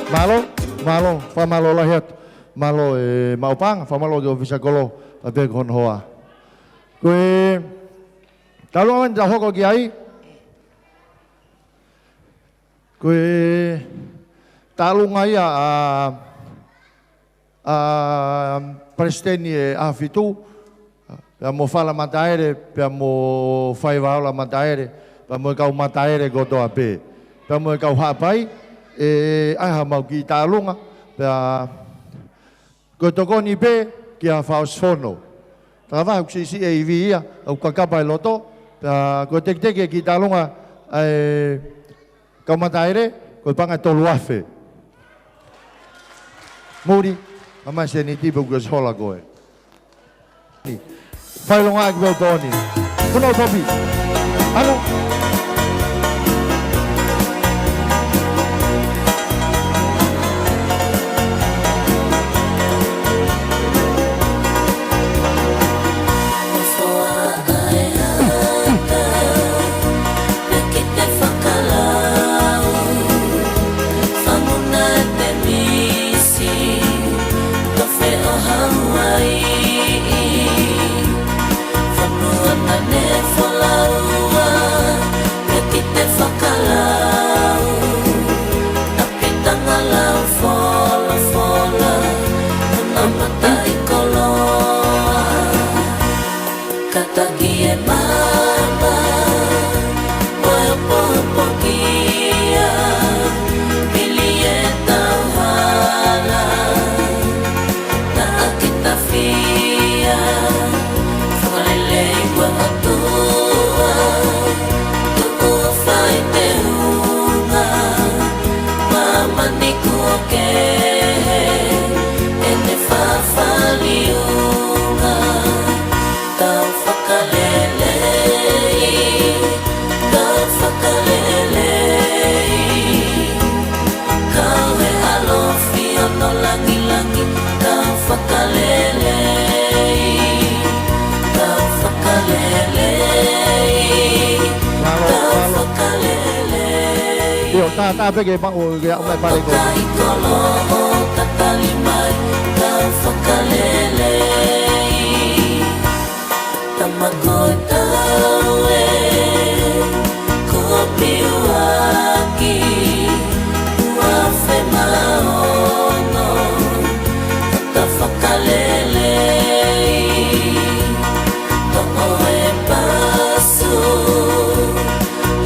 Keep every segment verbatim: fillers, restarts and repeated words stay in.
Mālō, mālō, fakamālō lahi atu. Mālō e maʻu paʻanga, fakamālō ki he ʻōfisa kolo, pea pehē ki hono hoa. Ko e talu ʻeni ʻetau hoko ki ai. Ko e taʻalunga ia ʻa, ʻa Palesiteni ʻe ʻAhofitu, pea mo Fala Mataele, pea mo Faivaola Mataele, pea mo e kau Mataele kotoa pē. Pea mo e kau Haʻapai, ʻe ʻai haʻamau kiʻi taʻalunga, pea ko e tokoni pē kia Faʻosifono. Tala vahe ʻoku siʻisiʻi e ivi ia, ʻoku kakapa e loto, pea ko e tekiteki e kiʻi taʻalunga ʻa e kau Mataele, ko e paʻanga ʻe tolu afe. Muli, ʻomai e sēniti pē ʻoku ke ʻosi hola koe. Fai longaʻaki pē ʻo tō ni. Kuno popi. Ano. Kātaki e maama, ʻo e popokia, pili e tauhala, naʻa ke tafia, fakalelei ʻa e ʻOtua, tuku ʻo fai teunga, māmani kuo kehe, ʻene fafaliunga. Tau fakalelei, tau fakalelei. Kau he ʻalofi ʻo hono langilangi, tau fakalelei, tau fakalelei. Mālō, tau mālō. Fakalelei. ʻIo, tā, tā pē ke maʻu, ke aʻu mai pale ko. Kakai kolo ʻo tatali mai, tau fakalelei. Tama ko e tau ē, kuo piuaki, ua afe mā ono, tau fakalelei. Toʻo e pasu,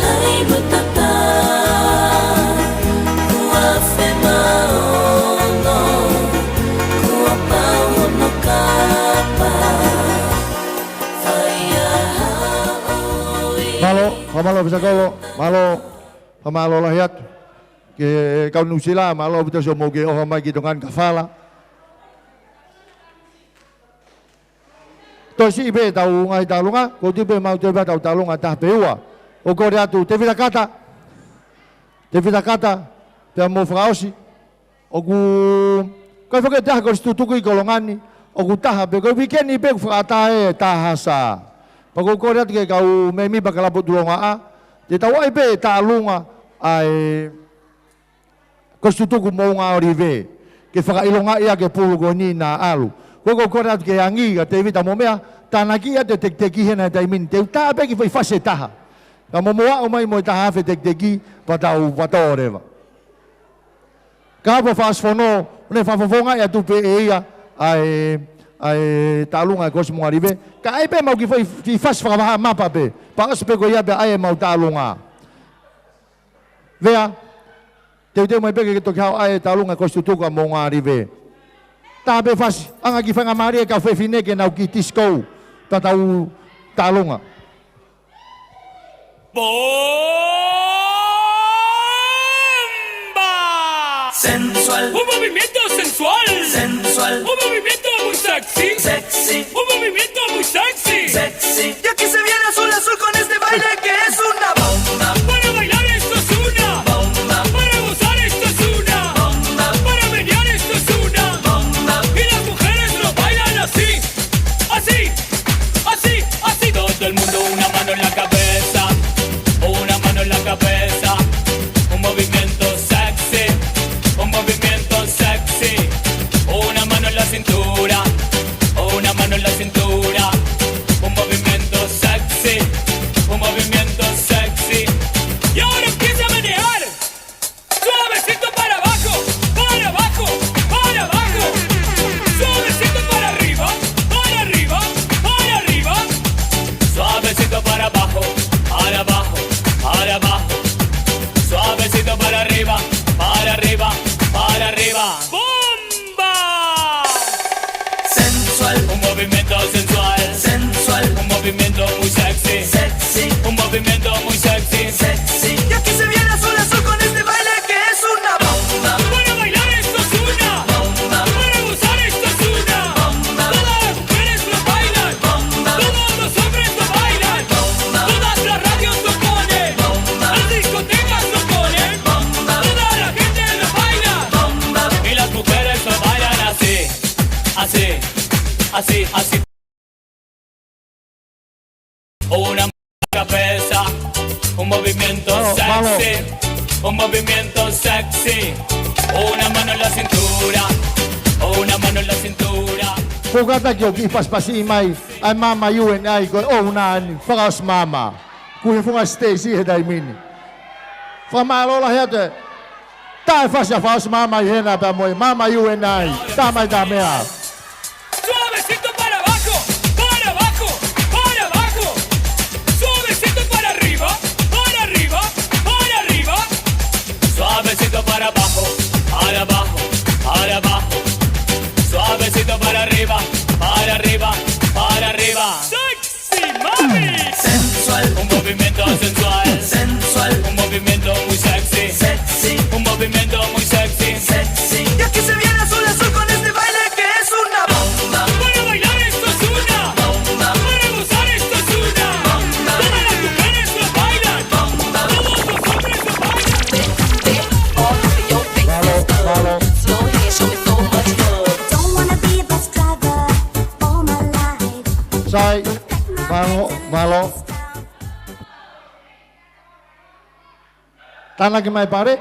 hai matata, ua afe mā ono, kuo pau hono kapa. Mālō, fakamālō ʻōfisa kolo, mālō, fakamālō lahi atu. Ki he kau Nuʻusila, mālō ʻaupito siʻomou ʻohake mai ki Tonga ni kae fala. Toe siʻi pē ʻetau ngaahi taʻalunga, ko e tuʻu pē mau toe pē ʻetau taʻalunga taha pē ua. ʻOku kole atu, Tevita Kata. Tevita Kata, pea mou fakaʻosi. ʻOku, ko e foki ʻe taha ko e tutuku ʻi Kolonga ni, ʻoku taha pē, ko e uike ni pē ʻoku fakaʻatā e taha sa. Pea ʻoku kole atu ki he kau mēmipa Kalapu ʻOtu Longaʻa, te tau ʻai pē taʻalunga ʻa e ko e tutuku Moʻunga ʻŌlive, ke fakaʻilongaʻi ʻa e pulu ko eni naʻa ʻalu. Ko e ʻoku kole atu ke angi ʻa Tevita mo meʻa, tānaki ʻa e tekiteki he ngaahi taimi ni, te u tā pē ki he foʻi fasi ʻe taha. Ka mou aʻu mai mo e taha afe tekiteki, pea tau, pea tau ō leva. Kau Fakaʻosi Fono, ʻoku ne fakafofongaʻi atu pē ʻe ia ʻa e, ʻa e taʻalunga ʻa e Kolisi Moʻunga Live. Ka ʻai pē mau kiʻi foʻi, kiʻi fasi fakavahaʻa mapa pē. Pea ʻosi pē ko ia pea ʻai ʻemau taʻalunga. Vea, teuteu mai pē ke toki haʻu ʻa e taʻalunga Kolisi Tutuku ʻa Moʻunga Live. Tā pē fasi, ʻanga kiʻi faingamālie ki he kau fefine ke nau kiʻi disco, pea tau taʻalunga. ¡Bomba! Sensual. Un movimiento sensual. Sensual. Un movimiento muy sexy. Sexy. Un movimiento muy sexy. Sexy. Y aquí se viene Azul Azul con este baile que es una bomba. Para bailar esto es una bomba. Para gozar esto es una bomba. Para menear esto es una bomba. Y las mujeres lo bailan así, así, así, así. Todo el mundo una mano en la cabeza, una mano en la cabeza. Un movimiento sexy, un movimiento sexy. Una mano en la cintura, una mano en la cintura. Un movimiento sexy, un movimiento sexy. Y ahora empieza a menear. Suavecito para abajo, para abajo, para abajo. Suavecito para arriba, para arriba, para arriba. Suavecito para abajo, para abajo, para abajo. Suavecito para arriba, para arriba, para arriba. ¡Bomba! Sensual. Un movimiento sensual. Sensual. Un movimiento muy sexy. Sexy. Un movimiento muy sexy. Sexy. Y aquí se viene Azul Azul con este baile que es una bomba. Para bailar esto es una bomba. Para gozar esto es una bomba. Todas las mujeres lo bailan. Bomba. Todos los hombres lo bailan. Bomba. Todas las radios lo ponen. Bomba. Las discotecas lo ponen. Bomba. Toda la gente lo baila. Bomba. Y las mujeres lo bailan así. Así, así, así. Una cabeza, un movimiento sexy, un movimiento sexy. Una mano en la cintura, una mano en la cintura. Ko kata ki o ki pasipasi mai, ai mama you and I ko, oh, nani, fakaʻosi mama. Ku he funga Stacy he taimi ni. Fakamālō lahi atu. Tā e fasi ʻa fakaʻosi mama ʻi hena pea mo e mama you and I. Tā mai tā meʻa. Suavecito para abajo, para abajo, para abajo. Suavecito para arriba, para arriba, para arriba. Suavecito para abajo, para abajo, para abajo. Suavecito para arriba, para arriba, para arriba. Sí, mami. Sensual. Un movimiento sensual. Sensual. Un movimiento muy sexy. Sexy. Un movimiento muy sexy. Sexy. Y aquí se viene Azul Azul con este baile que es una bomba. Para bailar esto es una bomba. Para gozar esto es una bomba. Todas las mujeres lo bailan. Bomba. Todos los hombres lo bailan. All over your face. Slow hand, show me so much love. Don't wanna be a bus driver all my life. Sai, mālō, mālō. Tānaki mai pale.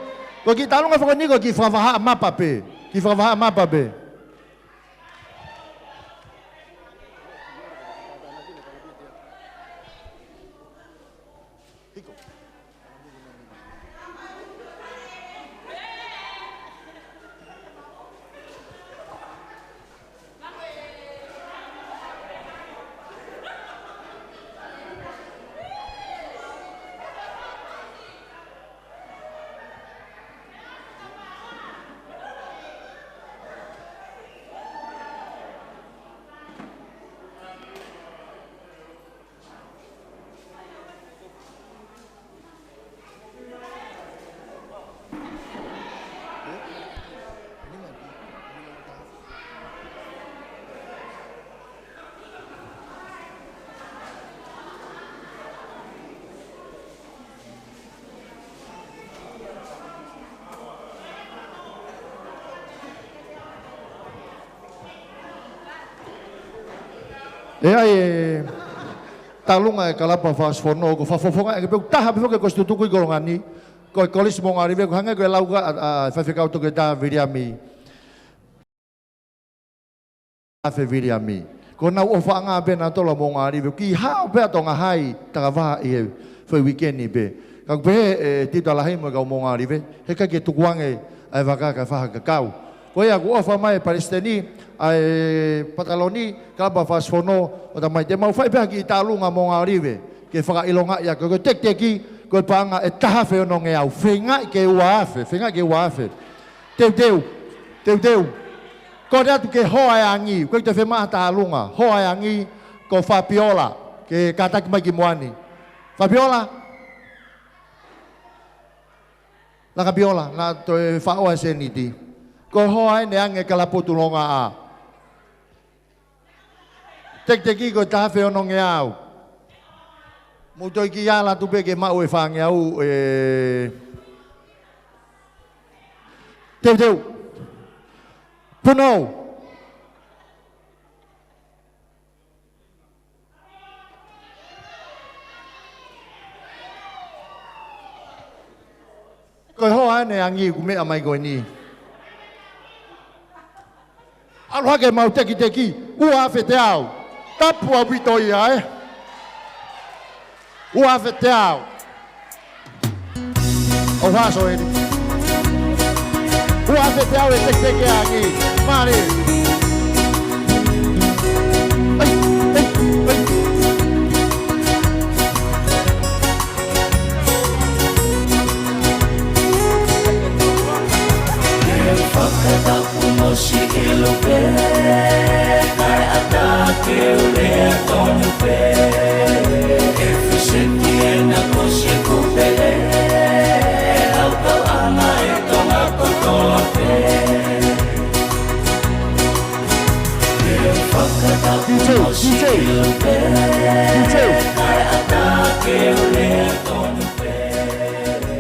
Ko e kiʻi taʻalunga foki eni ko e kiʻi fakavahaʻa mapa pē. Kiʻi fakavahaʻa mapa pē. ʻE ʻai e taʻalunga e kalapu Fakaʻosi Fono, ko e fakafofonga ʻe ke peu taha pē foki e Kolisi Tutuku ʻi Kolonga ni, ko e Kolisi Moʻunga Live, ko e hangē ko e lau ʻa, ʻa, ʻa e faifekau Toketā Viliami. Afe Viliami. Ko ʻenau ʻofaʻanga pē nautolu ʻa Moʻungālive. Kiʻi hao pē ʻa Tonga Hai, Takavaha ʻi he foʻi uike ni pē. Ka ʻoku pehē ʻe Tita Lahi mo e kau Moʻungālive, heʻikai ke tukuange ʻa e vaka kae fai ha kakau. Ko ia ʻoku ʻofa mai e palesiteni ʻa e pataloni, kalapa fakaʻosifono, ʻo tamai te mau fai pē ha kiʻi taʻalunga Moʻungālive, ke fakaʻilongaʻi ʻa e ko e tekiteki, ko e paʻanga ʻe taha afe onongeau, feingaʻi ke ua afe, feingaʻi ke ua afe. Teuteu, teuteu. Kole atu ki he hoa ʻo e ʻangi, ʻoku ʻikai te u fiemaʻu ha taʻalunga, hoa ʻo e ʻangi, ko Fabiola, ke kātaki mai ki muʻa ni. Fabiola? Laka Fabiola, naʻa toe faʻoa e sēniti. Ko e hoa ʻeni ʻa e ʻangi ʻa e kalapu Tuʻulongaʻa. Tekiteki ko e taha afe onongeau. Mou toe kiʻi ala atu pē ke maʻu e fāngeau ē. Teuteu. Punou. Ko e hoa ʻeni ʻa e ʻangi ʻoku meʻa mai ko eni. ʻAlu hake ʻemau tekiteki, ua afe teau. Tapu ʻaupito ia, ē. Ua afe teau. ʻOfa Soeli. Ua afe teau e tekiteki ʻa e ʻangi. Mālie. ʻAi, ʻai, ʻai. Ke fakatapu mo Siʻilu pē, kae ʻatā ke u lea tonu pē. E fisiki ʻena ko Siʻi Kupe Lele, ʻa e kau ʻanga ʻo Tonga kotoa pē. Ke fakatapu mo Siʻilu pē, kae ʻatā ke u lea tonu pē.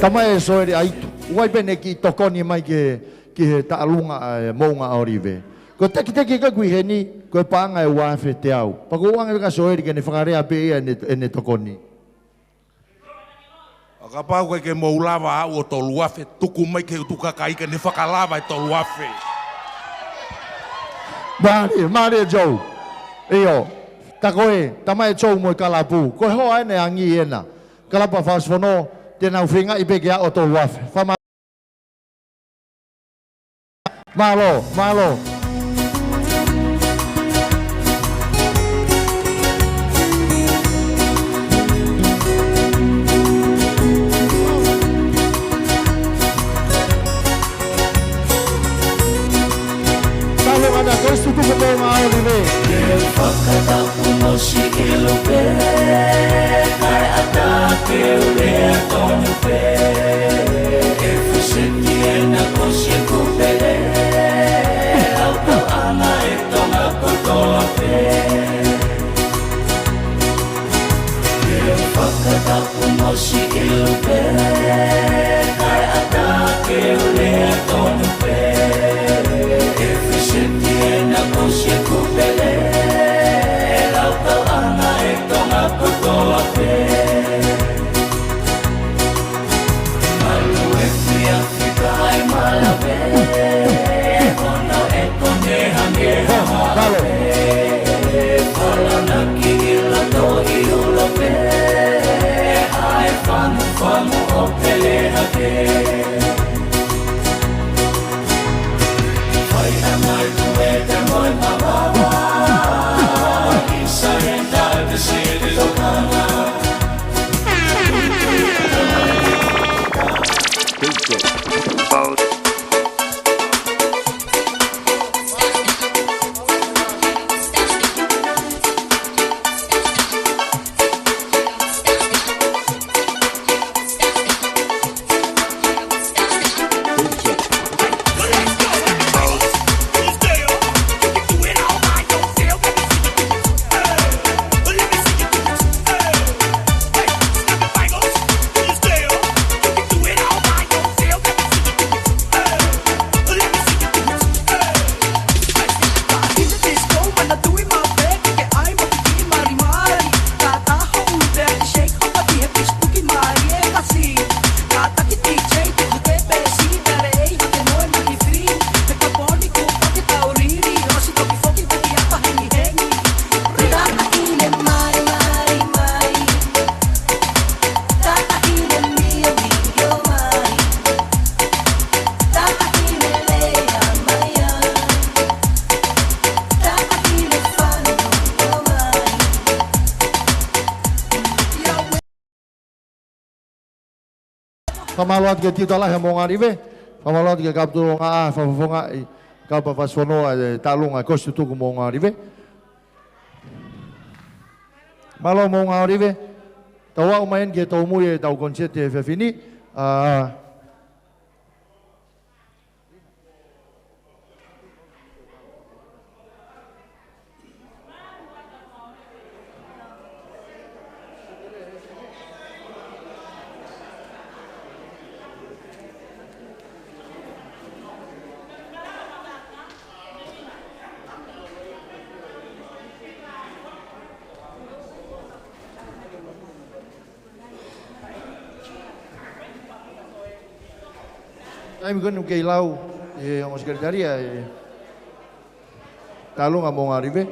Tamai Soeli ʻAitu, ʻoku ʻi ai pē ʻene kiʻi tokoni mai ki he, ki he taʻalunga ʻa e Moʻunga ʻOlive. Ko e tekiteki ʻoku ʻi heni, ko e paʻanga ʻe ua afe teau. Pea ʻoku ou ʻoange kia Soeli ke ne fakalea pē ia ʻene, ʻene tokoni. ʻA, kapau ʻoku ʻikai ke mou lava ʻa e tolu afe, tuku mai ki he ʻutu kakai ke ne fakalava e tolu afe. Mālie, mālie Joe. ʻIo, tā ko ē, tamai Joe mo e kalapu. Ko e hoa ʻeni ʻa e ʻangi ʻena. Kalapa fakaʻosifono, te nau feingaʻi pē ke ʻalu ʻo tolu afe. Fama- Mālō, mālō. Mālō, ana ko e sutu ko Moʻunga ʻOlive. Ke fakatapu mo Siʻilu pē, kae ʻatā ke u lea tonu pē. E fisiki ʻena ko Siʻi Kupe Lele, ʻa e kau ʻanga ʻo Tonga kotoa pē. Ke fakatapu mo Siʻilu pē, kae ʻatā ke u lea tonu pē. E fisiki ʻena ko Siʻi Kupe Lele, ʻa e kau ʻanga ʻo Tonga kotoa pē. Malu e fiafi kae malave, hono ʻetone hangē ha mala pē. Falonaki ʻi loto ʻi ʻUlope, ʻa e famufamu ʻo pele hake. Fai ʻa e ngaahi tuʻe te moe mamawa, ʻi Saina te sili tokanga. Fakamālō atu ki he Tiuta Lahi ʻa Moʻungālive. Fakamālō atu ki he kau tolonga ʻa Fakafofonga ʻi he kau papasifono ʻa e Taʻalunga Kosi Tutuku Moʻungālive. Mālō Moʻungālive. Tau aʻu mai eni ki he tōmui ʻetau koniseti he efiafi ni. ʻA, Taimi ko eni ʻoku kei lau ʻe he ongo sekelitali ʻa e Taʻalunga Moʻungālive.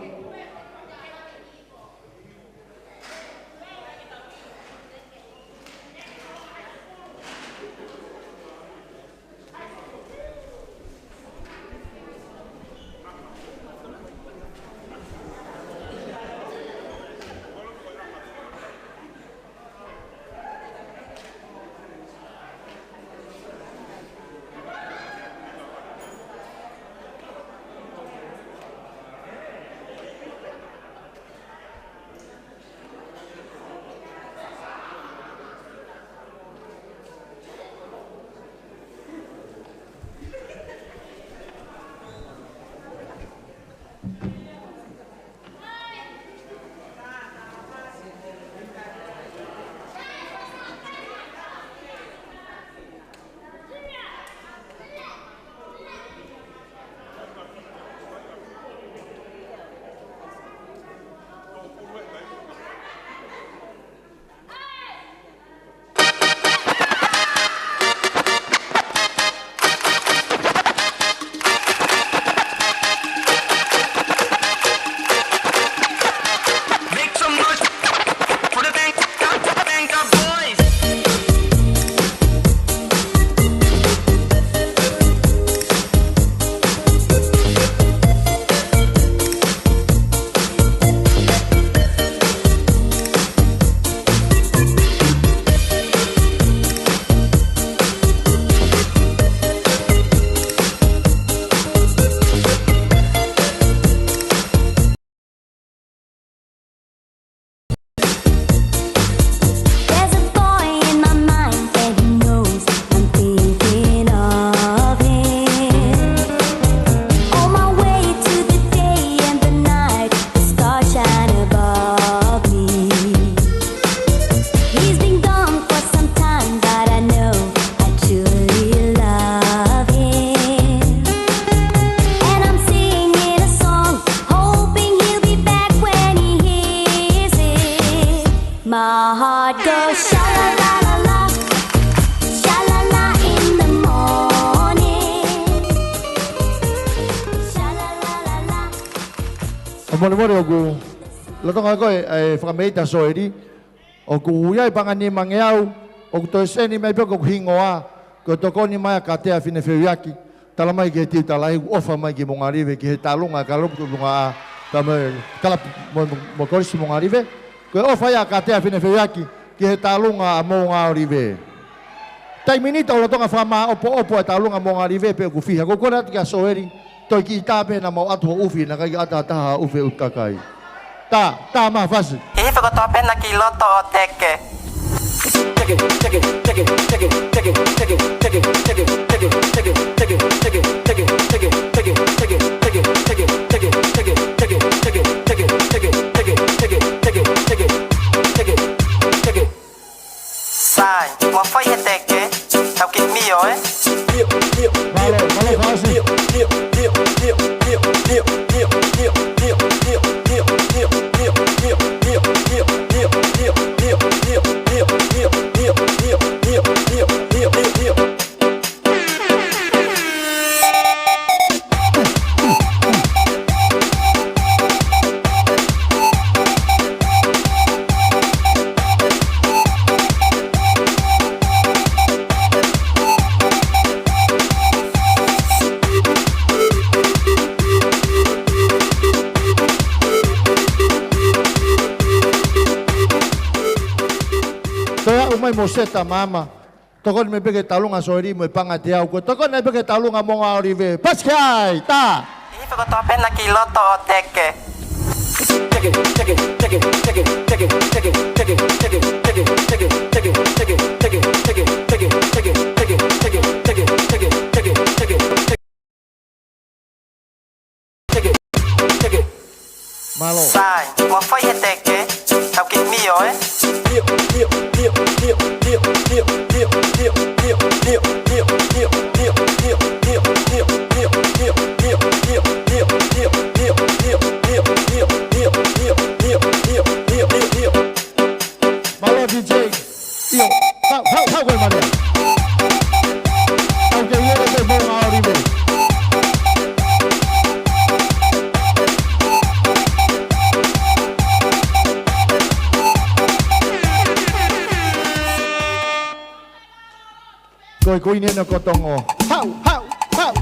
There's a boy in my mind and he knows I'm thinking of him. On my way to the day and the night, the stars shine above me. He's been gone for some time, but I know I truly love him. And I'm singing a song, hoping he'll be back when he hears it. My heart goes sha la la la la, sha la la in the morning, sha la la la la. ʻA molemole ʻoku lolotonga ko ē ʻa e fakameʻita Soeli. ʻOku ʻi ai e paʻanga nimangeau, ʻoku toe seni mai pē ko e hingoa, ko e tokoni mai ʻa Katea Finefeuiaki, tala mai ki he Tiuta Lahi, ʻofa mai ki Moʻungālive, ki he Taʻalunga, kalapu Tuʻulungaʻa, ka mo, kalapu mo, mo, mo Kolisi Moʻungālive, ko e ʻofa ia ʻa Katea Finefeuiaki, ki he Taʻalunga ʻa Moʻungālive. Taimi ni tau lolotonga fakamāʻopoʻopo e Taʻalunga Moʻungālive pe ʻoku fiha. Ko e kole atu kia Soeli, toe kiʻi tā pē naʻa mau ʻatu hoʻo ʻufi, naʻe ʻikai ke ʻatā ha ʻufi ʻe he ʻū kakai. Tā, tā mai ha fasi. Hifo kotoa pē na ki loto ʻo teke. Sai, mo fai he teke, tau kiʻi mio, ē? Mālō, mālō, fasi. Toe aʻu mai mo Seta Maama. Tokoni mai pē ke tālunga Soeli mo e paʻanga ʻe teau. Ko e tokoni mai pē ke tālunga Moʻunga ʻOlive. Pasi ki ai, tā. ʻI he kotoa pē naʻa ki loto ʻo teke. Mālō. Sai, mo fai he teke, tau ki mio, ē? Mālō D J. ʻIo, hau, hau, hau ko e marea. Tau ke ʻilo ko e Moʻunga ʻOlive. Ko e kuini ʻeni ʻo Kotongo. Hau, hau, hau.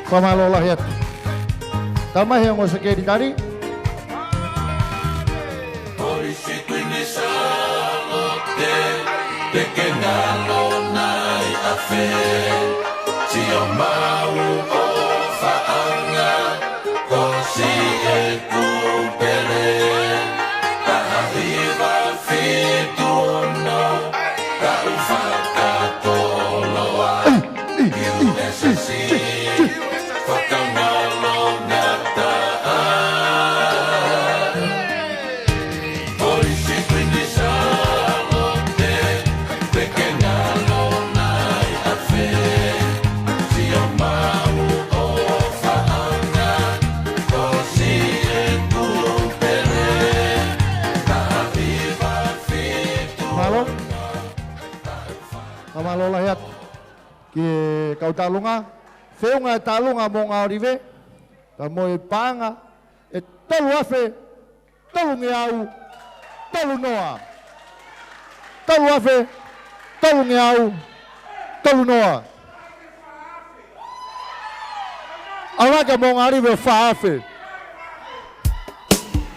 Fakamālō lahi atu. Tau mai he ongo sekelitali. Polisi Kuini Sālote, te ke ngalo nai afe, sio maʻu ʻofaʻanga, ko siʻeku pele, taha hiva fitu ono, taʻu fakatoloa. U S C, fakangalo ngataʻa. Polisi Kuini Sālote, te ke ngalo nai afe, sio maʻu ʻofaʻanga, ko siʻeku pele, taha hiva fitu. Mālō. Fakamālō lahi atu ki he kau tālunga. Feʻunga e tālunga Moʻunga ʻOlive, pea mo e paʻanga ʻe tolu afe, tolungeau, tolu noa. Tolu afe, tolungeau, tolu noa. ʻAlu hake Moʻunga ʻOlive fā afe.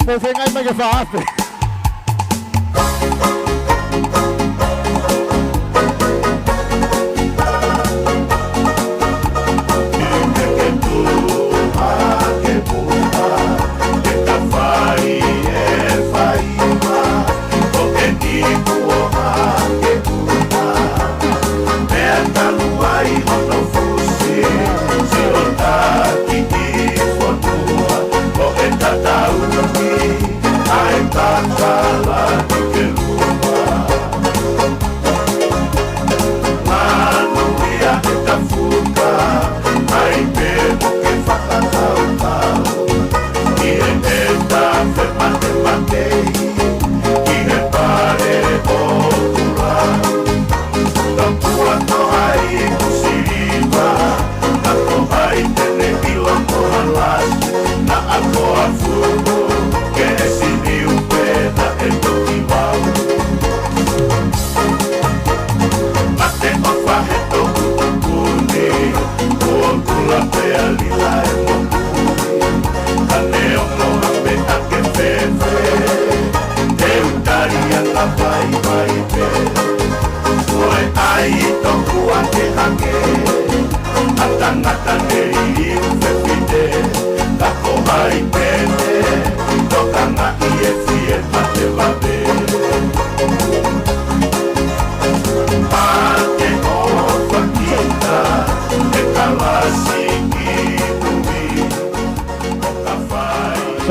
Mou feinga mai ke fā afe.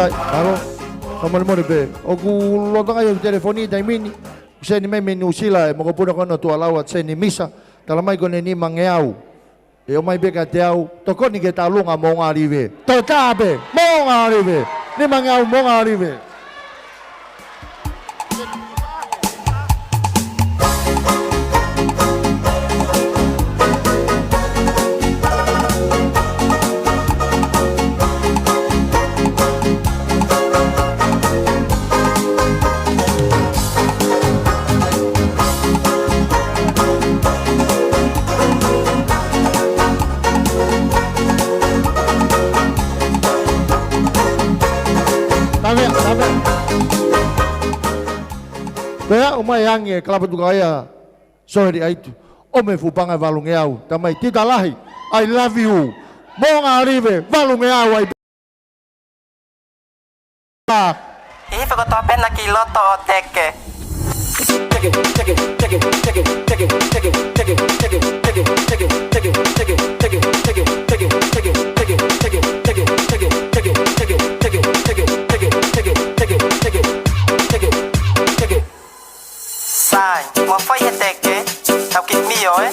Sai, ʻalo, fakamolemole pē. ʻOku lolotonga ʻi he telefoni taimi ni. Seni mai mei Nuʻusila e mokopuna ko ena ʻo Tuʻalau ʻa Seni Misa. Tala mai ko ʻene nimangeau. ʻE ʻomai pē kiate au, tokoni ke tālunga Moʻunga ʻOlive. Toe tā pē, Moʻunga ʻOlive. Nimangeau Moʻunga ʻOlive. Pea ʻomai ange e kalapa tukaia Soheli ʻAitu. ʻOmi e fuʻu paʻanga ʻe valungeau. Tamai Tiuta Lahi, I love you. Moʻunga Live, valungeau ai. ʻI he fekau tō pena ki loto ʻo teke. Sai, mo fai he teke, tau ki mio, ē?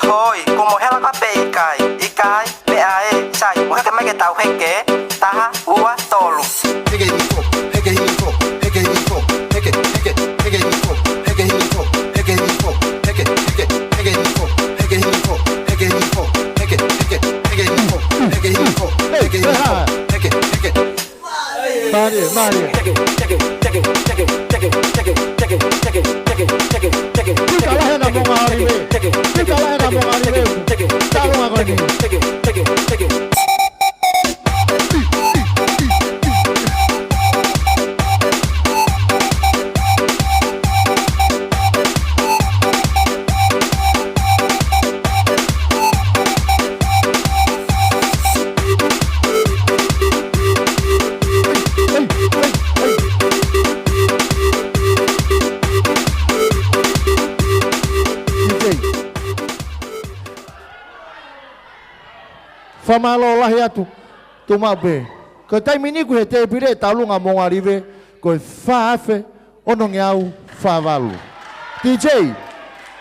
Hoi, kuo mo hela ka pe ʻikai, ʻikai, meʻa ē, sai, mo heke mai ke tau heke, taha, ua, tolu. Heke hifo, heke hifo, heke hifo, heke, heke, heke hifo, heke hifo, heke hifo, heke, heke, heke hifo, heke hifo, heke hifo, heke, heke, heke hifo, heke hifo, heke hifo, heke, heke. Mālie, mālie. Tuka lahi ʻena Moʻunga Live. Tuka lahi ʻena Moʻunga Live. Tālunga ko eni. Fakamālō lahi atu. Tuʻu maʻu pē. Ko e taimi ni ko e tēpile ʻe tālunga Moʻunga Live, ko e fā afe onongeau fā valu. DJ,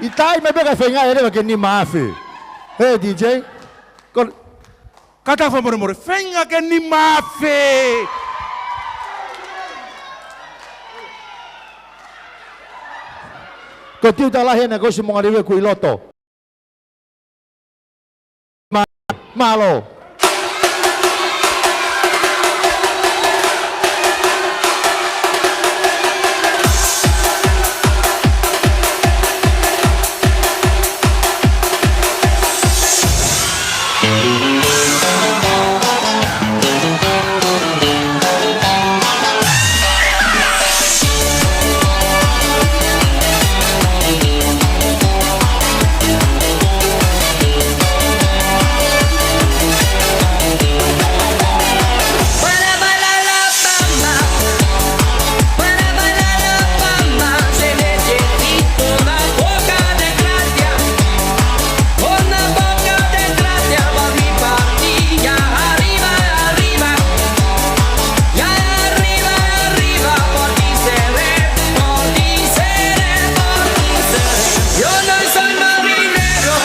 ʻi tai mai pē ka feinga ʻe leva ke nima afe. Hē, DJ? Ko, kātaki fakamolemole, feinga ke nima afe. Ko Tiuta Lahi ʻena, ko ʻosi Moʻunga Live kuo ʻi loto. Mā-, mālō. Yo no soy marinero,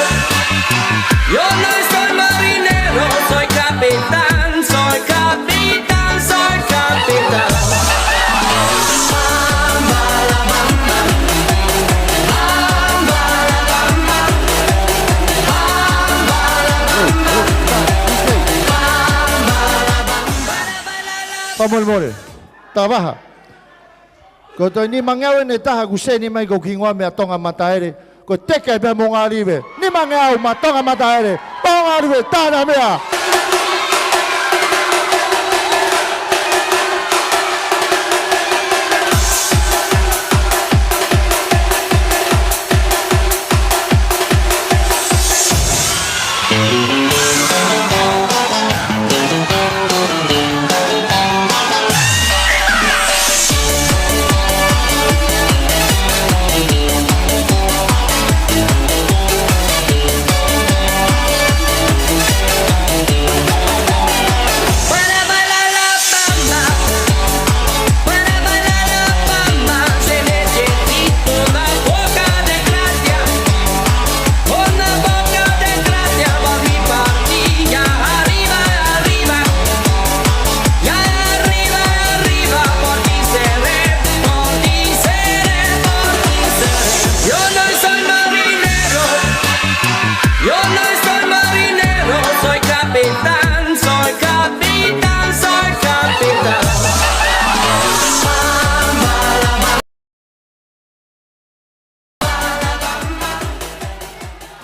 yo no soy marinero, soy capitán, soy capitán, soy capitán. Fakamolemole. Tavaha. Ko e toe nimangeau ʻe taha kuo seni mai ko e hingoa meia Tonga Mataele. Ko e teke pē Moʻunga Live. Nimangeau maʻa Tonga Mataele. Moʻunga Live, tāna meʻa.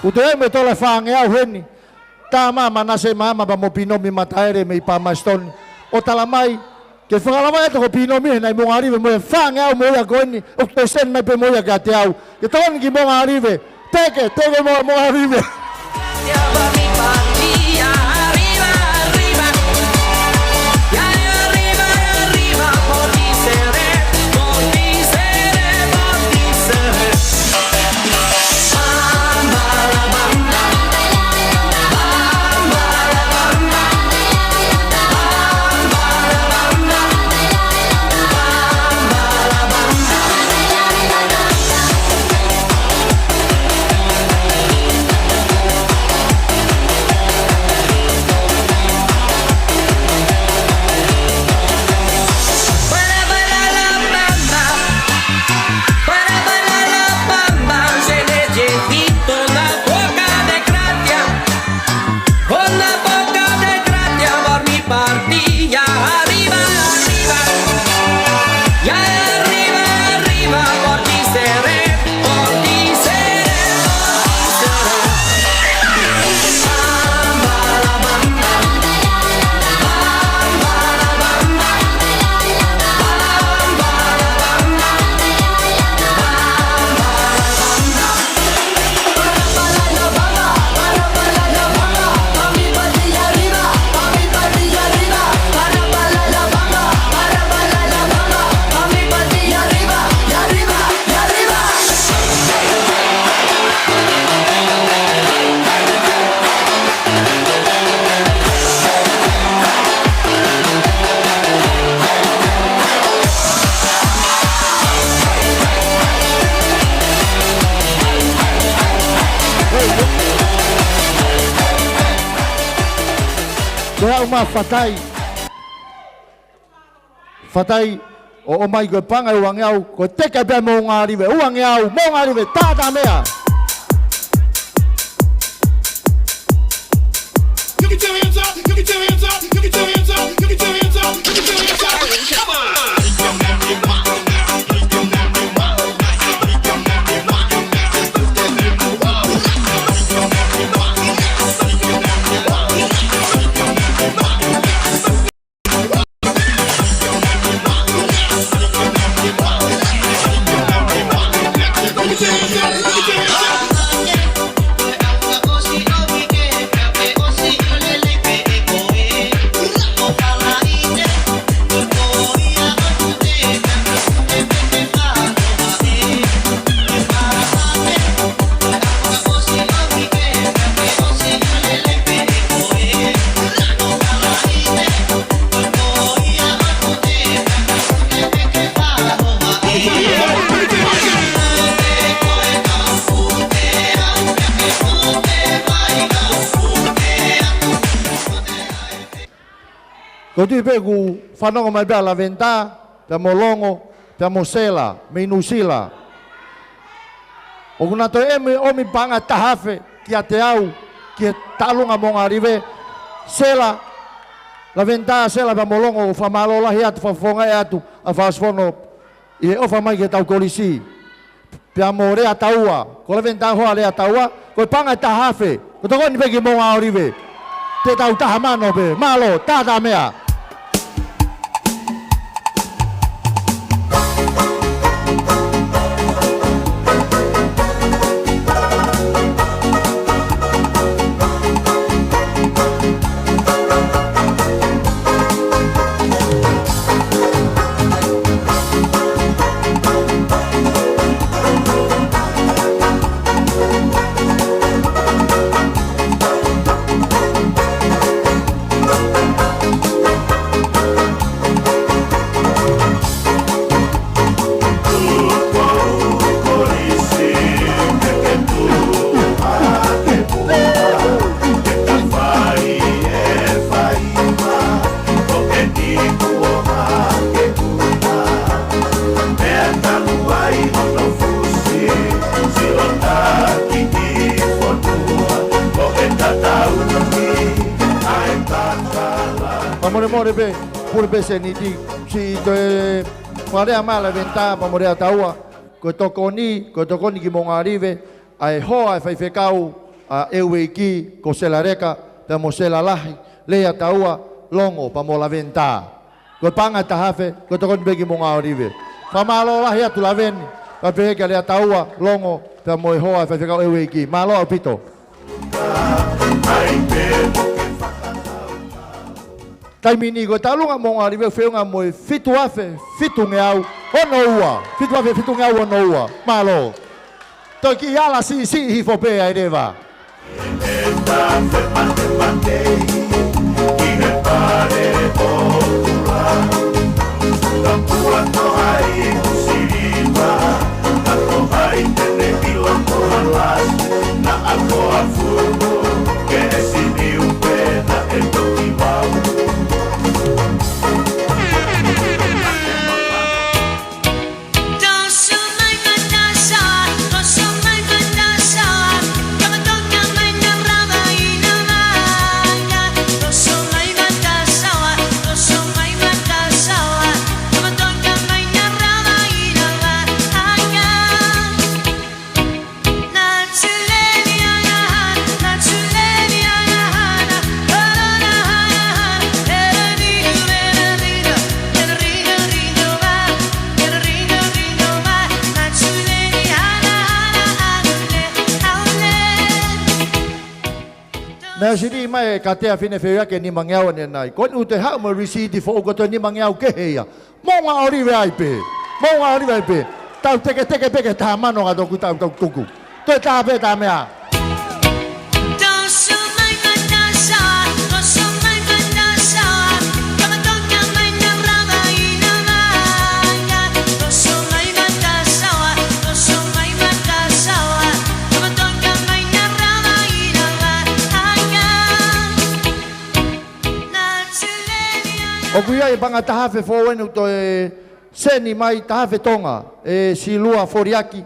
ʻOku toe ʻi ai mo e tola fāngeau heni. Tā mai Manase Maama pea mo Pinomi Mataele mei Palmerston. ʻO tala mai, ke fakalava atu ko Pinomi he naʻe Moʻunga Live mo e fāngeau mo ia ko eni. ʻOku toe send mai pē mo ia kiate au. Ke tokoni ki Moʻunga Live. Teke, teke mo, Moʻunga Live. Ko e au ma fatai. Fatai ʻo ʻomai ko e paʻanga ʻe uangeau, ko e teke pē Moʻunga Live, uangeau, Moʻunga Live, tātā meʻa. Ko e tui pē ʻoku fanongo mai pē ʻa Laventa, pea mo Longo, pea mo Sela, mei Nuʻusila. ʻOku na toe ʻomi, ʻomi paʻanga ʻe taha afe kiate au, ki he taʻalunga Moʻunga Live. Sela, Laventa, Sela pea mo Longo, ʻoku fakamālō lahi atu, fakafofongaʻi atu ʻa Fausifono ʻi he ʻofa mai ki heʻetau kolisi. Pea mo Leataua, ko Laventa hoa Leataua, ko e paʻanga ʻe taha afe, ko e tokoni pē ki Moʻunga Live. Te tau taha mano pē, mālō, tātā meʻa. Fakamolemole pē, pule pē seniti, siʻi toe fakalea mai Laventa, pea mo Leataua, ko e tokoni, ko e tokoni ki Moʻunga Live, ʻa e hoa ʻo e faifekau, ʻa ʻEueiki, ko Sela Leka, pea mo Sela Lahi, Lea Taua, Longo, pea mo Laveni Tā. Ko e paʻanga ʻe taha afe, ko e tokoni pē ki Moʻunga ʻŌlive. Fakamālō lahi atu Laveni, kae pehē kia Lea Taua, Longo, pea mo e hoa ʻo e faifekau ʻEueiki. Mālō ʻaupito. Taimi ni ko e tauʻolunga Moʻunga ʻŌlive ʻoku feʻunga mo e fitu afe fitungeau ono ua. Fitu afe fitungeau ono ua. Mālō. Toe kiʻi ala siʻisiʻi hifo pē ai leva. Naʻe sili mai e katea fine feuiaki ʻe nimangeau ʻanenai. Ko eni ʻoku te haʻu mo e lisiiti foʻou ko e toe nimangeau kehe ia. Moʻunga ʻŌlive ai pē. Moʻunga ʻŌlive ai pē. Tau teketeke pē ki he taha mano ka toku tau tau tuku. Toe tā pē tā meʻa. ʻOku ʻi ai e paʻanga taha afe foʻou eni ʻoku toe seni mai, taha afe Tonga, ʻe Silua Foliaki,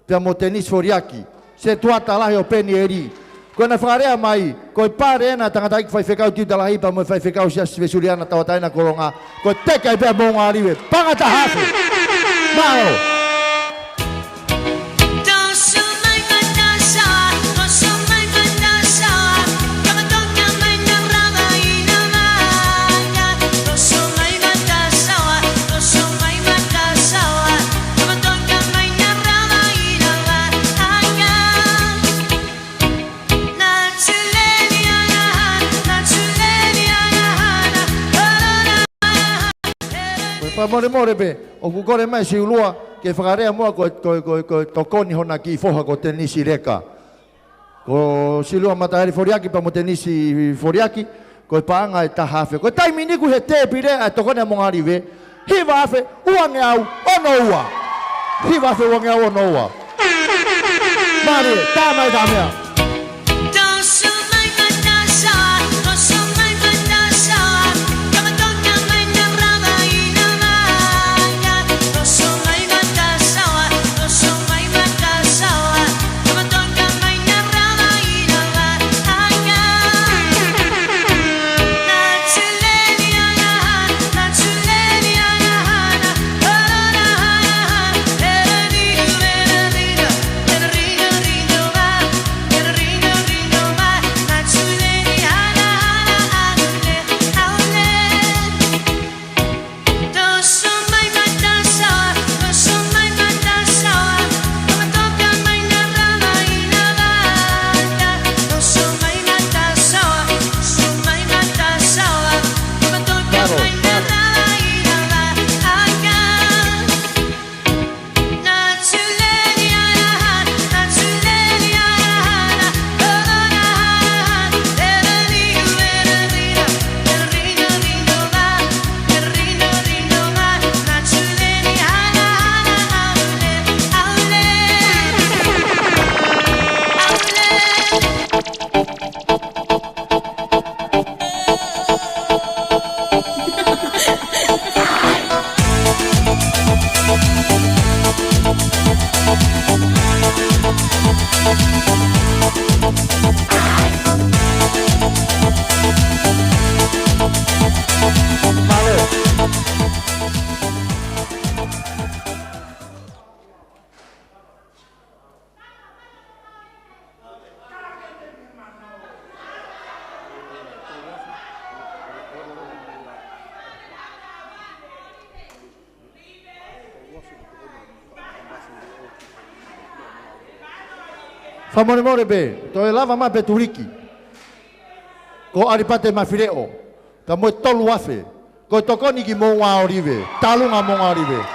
pea mo Tenisi Foliaki, setuata lahi ʻo Penieli. Ko ʻena fakalea mai, ko e pale ena ʻa e tangataʻeiki faifekau Tiuta Lahi pea mo e faifekau Siasi Vesuliana Tauʻatāina Kolonga, ko e teke ai pē ʻa Moʻunga ʻŌlive, paʻanga taha afe. Mālō. Ko e fakamolemole pē, ʻoku kole mai Silua ke fakalea muʻa ko e, ko e, ko e, ko e tokoni hona kiʻi foha ko Tenisi Leka. Ko Silua Mataele Foliaki pea mo Tenisi Foliaki, ko e paʻanga ʻe taha afe. Ko e taimi ni kuo ʻi he tēpile ʻa e tokoni ʻa Moʻunga ʻŌlive, hiva afe uangeau ono ua. Hiva afe uangeau ono ua. Mālie, tā mai tā meʻa. Fakamolemole pē, toe lava mai pē tuliki. Ko ʻAlipate Mafileʻo, ka mo e tolu afe. Ko e tokoni ki Moʻunga Olive, Tālunga Moʻunga Olive.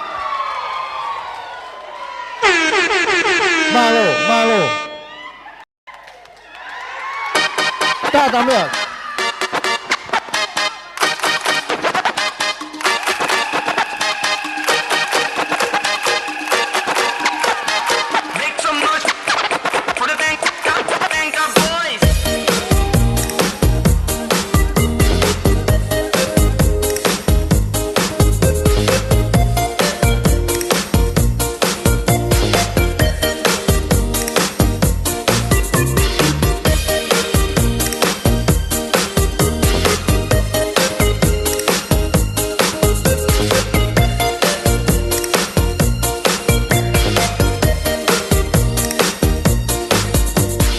Mālō, mālō. Tātāmea. Make some noise for the Bank, Bank of Boys.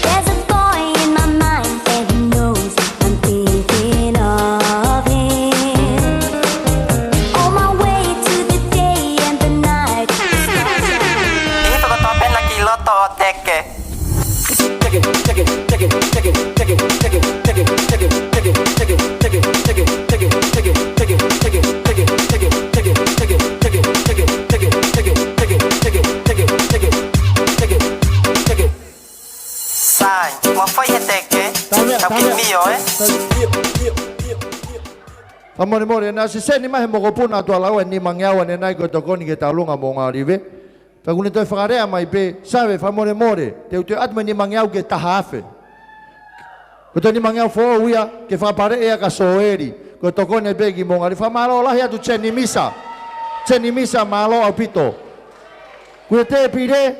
There's a boy in my mind and he knows I'm thinking of him. On my way to the day and the night. ʻI he toko tō pena ki loto ʻo teke. Sai, mo fai he teke, Tāmea, tau ki tāmea. Mio, ē? Fakamolemole, naʻe ʻosi seni mai he mokopuna ʻa Tuʻa Laua e nimangeau ʻanenai ko e tokoni ki he Tālunga Moʻunga Olive. Pea kuo ne toe fakalea mai pē, Save, fakamolemole, te u toe ʻatu mo e nimangeau ki he taha afe. Ko e toe nimangeau foʻou ia, ke fakapaleʻi ia kia Soeli. Ko e tokoni pē ki Moʻunga Olive. Fakamālō lahi atu Jenny Misa. Jenny Misa, mālō ʻaupito. Ko e tēpile,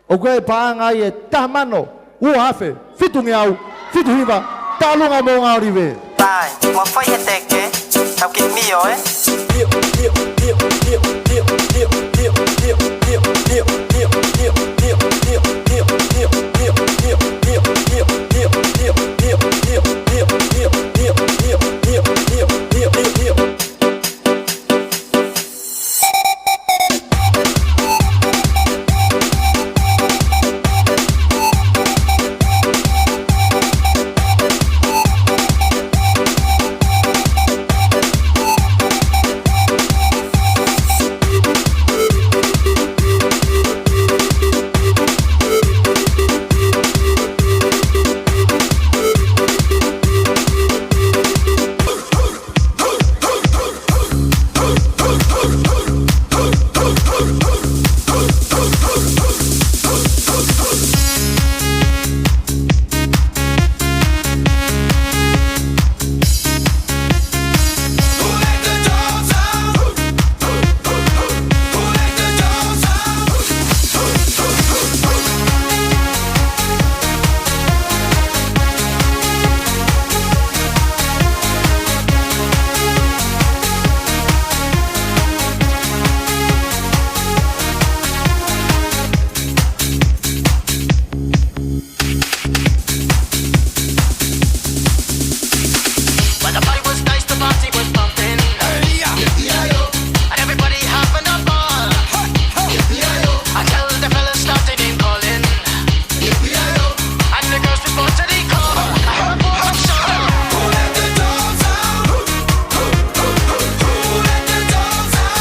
ʻoku ʻi ai e paʻanga ʻi he taha mano, ua afe, fitungeau, fitu hiva, Tālunga Moʻunga Olive. Sai, mo fai he teke, tau ki mio, ē? When the party was nice, the party was pumping. And everybody having a ball. Until the fellas started name calling. And the girls respond to the call. I heard a boy from Charlotte. Who let the dogs out? Who let the dogs out?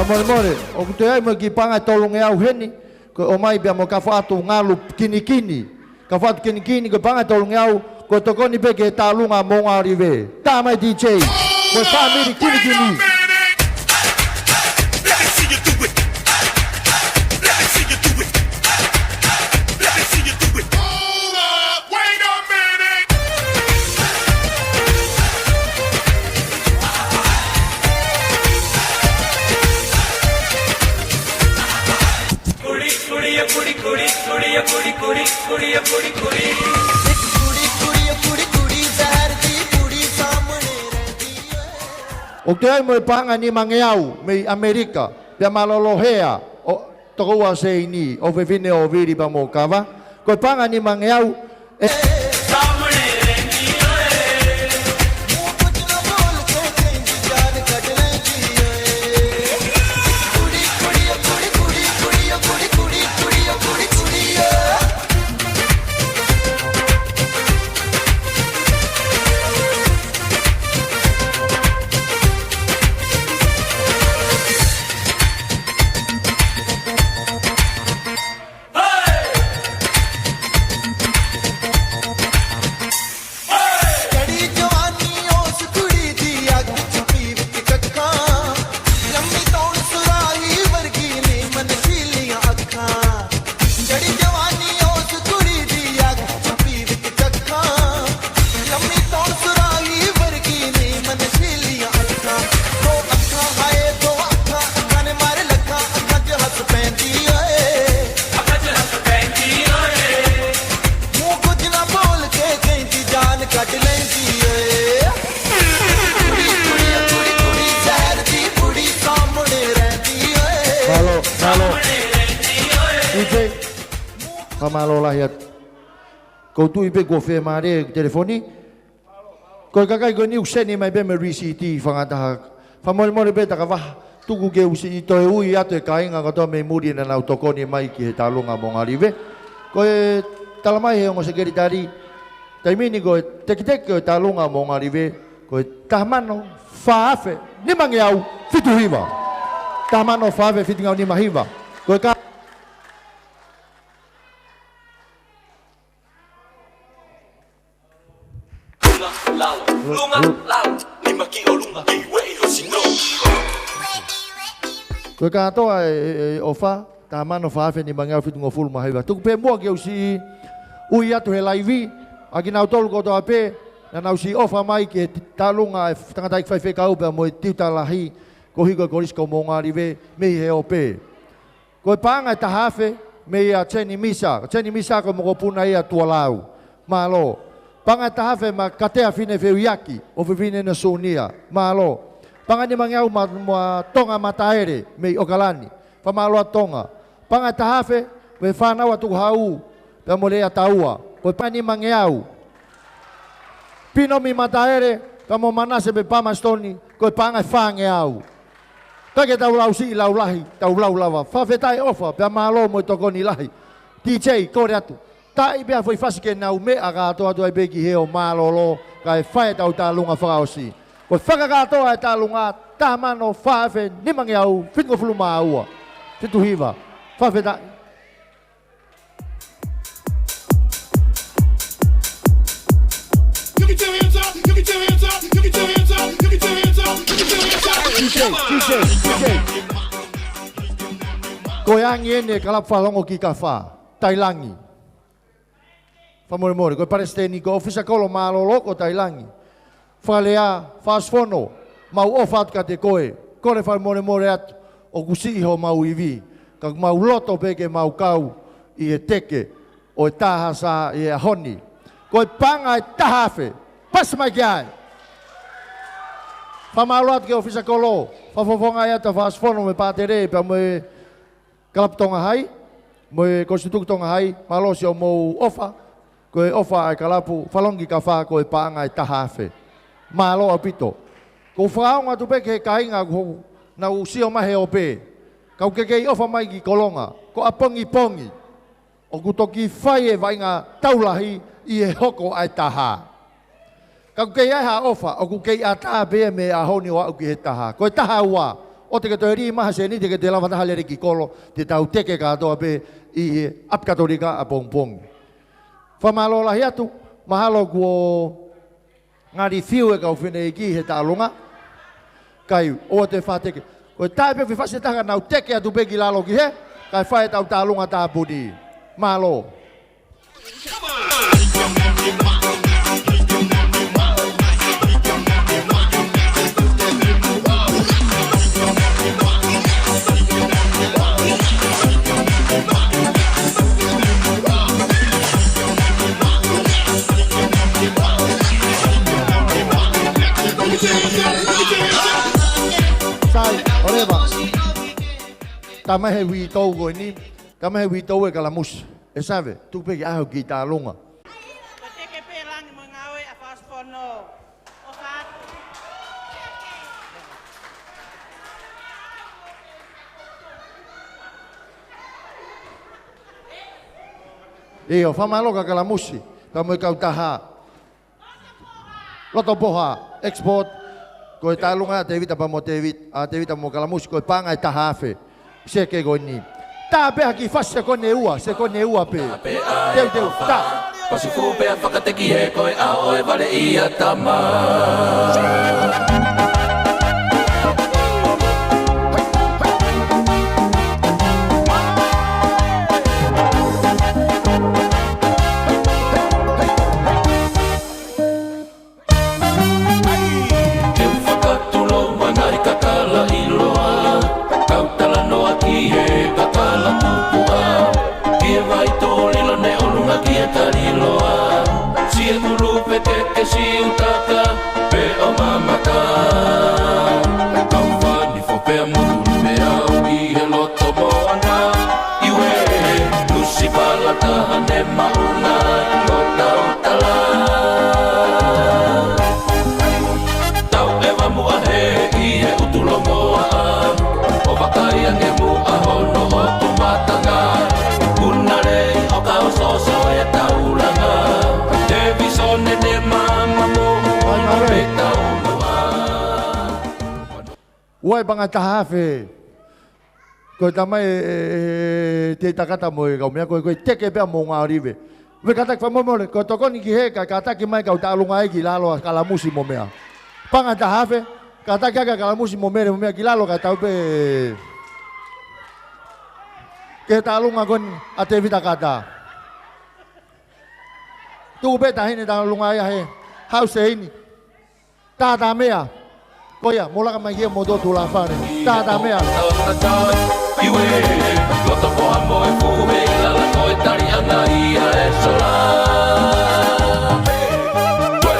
Fakamolemole, ʻoku toe ʻi ai mo e kiʻi paʻanga ʻe tolungeau heni, ko e ʻomai pea mo e kafo atu ngalu kinikini. Kafo atu kinikini, ko e paʻanga ʻe tolungeau, ko e tokoni pē ki he Tālunga Moʻunga Olive. Tā mai D J, ko e fāmili kinikini. कुड़ी, कुड़ी, कुड़ी, कुड़ी, कुड़ी, कुड़ी, कुड़ी, कुड़ी। एक कुड़ी, कुड़ी, कुड़ी, कुड़ी, ज़हर दी कुड़ी सामने रहती है। ʻOku toe ʻi ai mo e paʻanga ʻe nimangeau mei ʻAmelika, pea mālōlō hea ʻo tokoua Seini, ʻofefine ʻo Vili pea mo Kava. Ko e paʻanga ʻe nimangeau, ē, Mālō, mālō. ʻIo, fakamālō lahi atu. Ko u tui pē kuo fiemālie e telefoni. Ko e kakai ko eni ʻoku seni mai pē mo e lisiti fakataha. Fakamolemole pē, ta ka vaha, tuku ke u siʻi toe ui atu e kāinga kotoa mei muli naʻa nau tokoni mai ki he tālunga Moʻungalive. Ko e talamai ʻe he ongo sekelitali, taimi ni ko e teketeke ʻo e tālunga Moʻungalive, ko e taha mano fā afe nimangeau fitu hiva. Taha mano fā afe fitungeau nima hiva. Ko e ka Lunga, lalo, lunga, lalo. Nima ki ʻolunga, ʻi ueʻi ʻo sino. Ko e kātoa e, e, e ʻofa, taha mano fā afe nimangeau fitungofulu mā hiva. Tuku pē muʻa ke u siʻi ui atu he laivi, ʻa kinautolu kotoa pē naʻa nau siʻi ʻofa mai ki he tālunga e tangataʻeiki faifekau pea mo e tiuta lahi, ko e hiko e Kolisi ko Moʻungalive, mei he ope. Ko e paʻanga ʻe taha afe, meia Teni Misa. Teni Misa ko e mokopuna ia ʻa Tualau. Mālō. Paʻanga ʻe taha afe maʻa Katea Finefeuiaki, ʻofefine ʻo Sunia. Mālō. Paʻanga ʻe nimangeau maʻa, maʻa Tonga Mataele, mei ʻOkalani. Fakamālō atu Tonga. Paʻanga ʻe taha afe, mei he fānau ʻa Tukuhau, pea mo Lea Taua. Ko e paʻanga ʻe nimangeau. Pinomi Mataele, pea mo Manase pē Pamasitoni, ko e paʻanga ʻe fāngeau. Kae ke tau lau siʻi lau lahi, tau lau lava. Fakafetaʻi ʻofa, pea mālō mo e tokoni lahi. DJ, kole atu. Taaʻi pē ha foʻi fasi ke nau meʻa kātoa atu ai pē ki he ʻo mālōlō, kae fai ʻetau tālunga fakaʻosi. Ko e fakakātoa e tālunga, taha mano fā afe nimangeau fitungofulu mā ua. Fitu hiva. Fakafetaʻi. Ko e angi eni e kalapu fakalongo ki Kafā, Tailangi. Fakamolemole, ko e palesiteni ko e ʻofisa kolo mālōlō ko Tailangi. Fakalea, Fasifono, mau ʻofa atu kiate koe, kole fakamolemole atu, ʻoku siʻi homau ivi, ka mau loto pē ke mau kau ʻi he teke ʻo e Tahasa ʻi he ʻaho ni. Ko e paʻanga ʻe taha afe, pasi mai ki ai. Fakamālō atu ki he ʻofisa kolo, fakafofongaʻi atu ʻa Fasifono mo e pātele, pea mo e kalapu Tonga Hai, mo e Kolisi Tutuki Tonga Hai, mālō siʻomou ʻofa, ko e ʻofa ʻa e kalapu fakalongo ki Kafā ko e paʻanga ʻe taha afe. Mālō ʻaupito. Ko u fakaongo atu pē ki he kāinga ʻoku nau sio mai he ope. Ka ʻoku ke kei ʻofa mai ki Kolonga, ko ʻapongipongi ʻoku toki fai e vaʻinga tau lahi ʻi he hoko ʻa e taha. Ka ʻoku kei ʻi ai ha ʻofa, ʻoku kei ʻatā pē mei he ʻaho ni ʻo aʻu ki he taha. Ko e taha ua, ʻoua te ke toe lī mai ha sēniti, te ke toe lava taha lele ki kolo, te tau teke kātoa pē ʻi he ʻapi Katolika ʻapongipongi. Fakamālō lahi atu, mahalo kuo ngali fiu e kau fineʻeiki he tālunga. Kae ʻoua te fai ha teke. Ko e taʻe pē foʻi fasi ʻe taha ka nau teke atu pē ki lalo ki hē, kae fai ʻetau tālunga tāpuni. Mālō. Tama he uitou ko eni, tama he uitou e kalamusi. ʻE Save, tuku pē ke ʻaho ki talunga. Ko e teke pē Langi mo e ngāue ʻa Fausipono. ʻOfa atu. ʻIo, fakamālō ki he kalamusi, pea mo e kautaha Lotopoha Export, ko e talunga ʻa Tevita pea mo Tevita, ʻa Tevita mo e kalamusi, ko e paʻanga ʻe taha afe. Seke ko eni. Tā pē ha kiʻi fasi sekone ua, sekone ua pē. Teuteu, tā. Pasi fuʻu pea fakateki he ko e ʻaho ʻo e vale ia tama. Te u fakatulou ʻa e ngaahi kakala ʻiloa, kau talanoa ki he kakala tupuʻa, ki he vai tō lilo ne ʻolunga ki he kaliloa, siʻi kulu pē ke ke siutaka, pe ʻo mamata. Kau fani fo pea mulu pea au ʻi he loto moana, ʻiuē, lusi pala taha ne maʻunga, ʻo tau tala. Tau ʻeva muʻa he ʻi he ʻutu longoaʻa, ʻo vakai ange muʻa hono ʻotu matanga. Puna lei ʻo ka ʻosoʻoso e taulanga, te visone ne mamaʻo mo ʻai mare. Pe tau muʻa. Ua e paʻanga ʻe taha afe. Ko e tamai e, e, e, Tevita Kata mo e kau meʻa, ko e, ko e teke pea mo Ngaʻolive. Uē, kātaki fakamolemole, ko e tokoni ki he, ka, kātaki mai kau talunga ai ki lalo ʻa e kalamusi mo e meʻa. Paʻanga ʻe taha afe, kātaki ʻa e kalamusi mo e mele mo e meʻa ki lalo kae tau pē ki he talunga ko eni ʻa Tevita Kata. Tuku pē taʻahine talunga ia he Hauseini. Tātāmeʻa. Ko ia, mou laka mai ki he motu tulafale. Tātāmeʻa. ʻIuē, loto poa mo e fuhe i lala ko e taliʻanga ia e sola. Uē,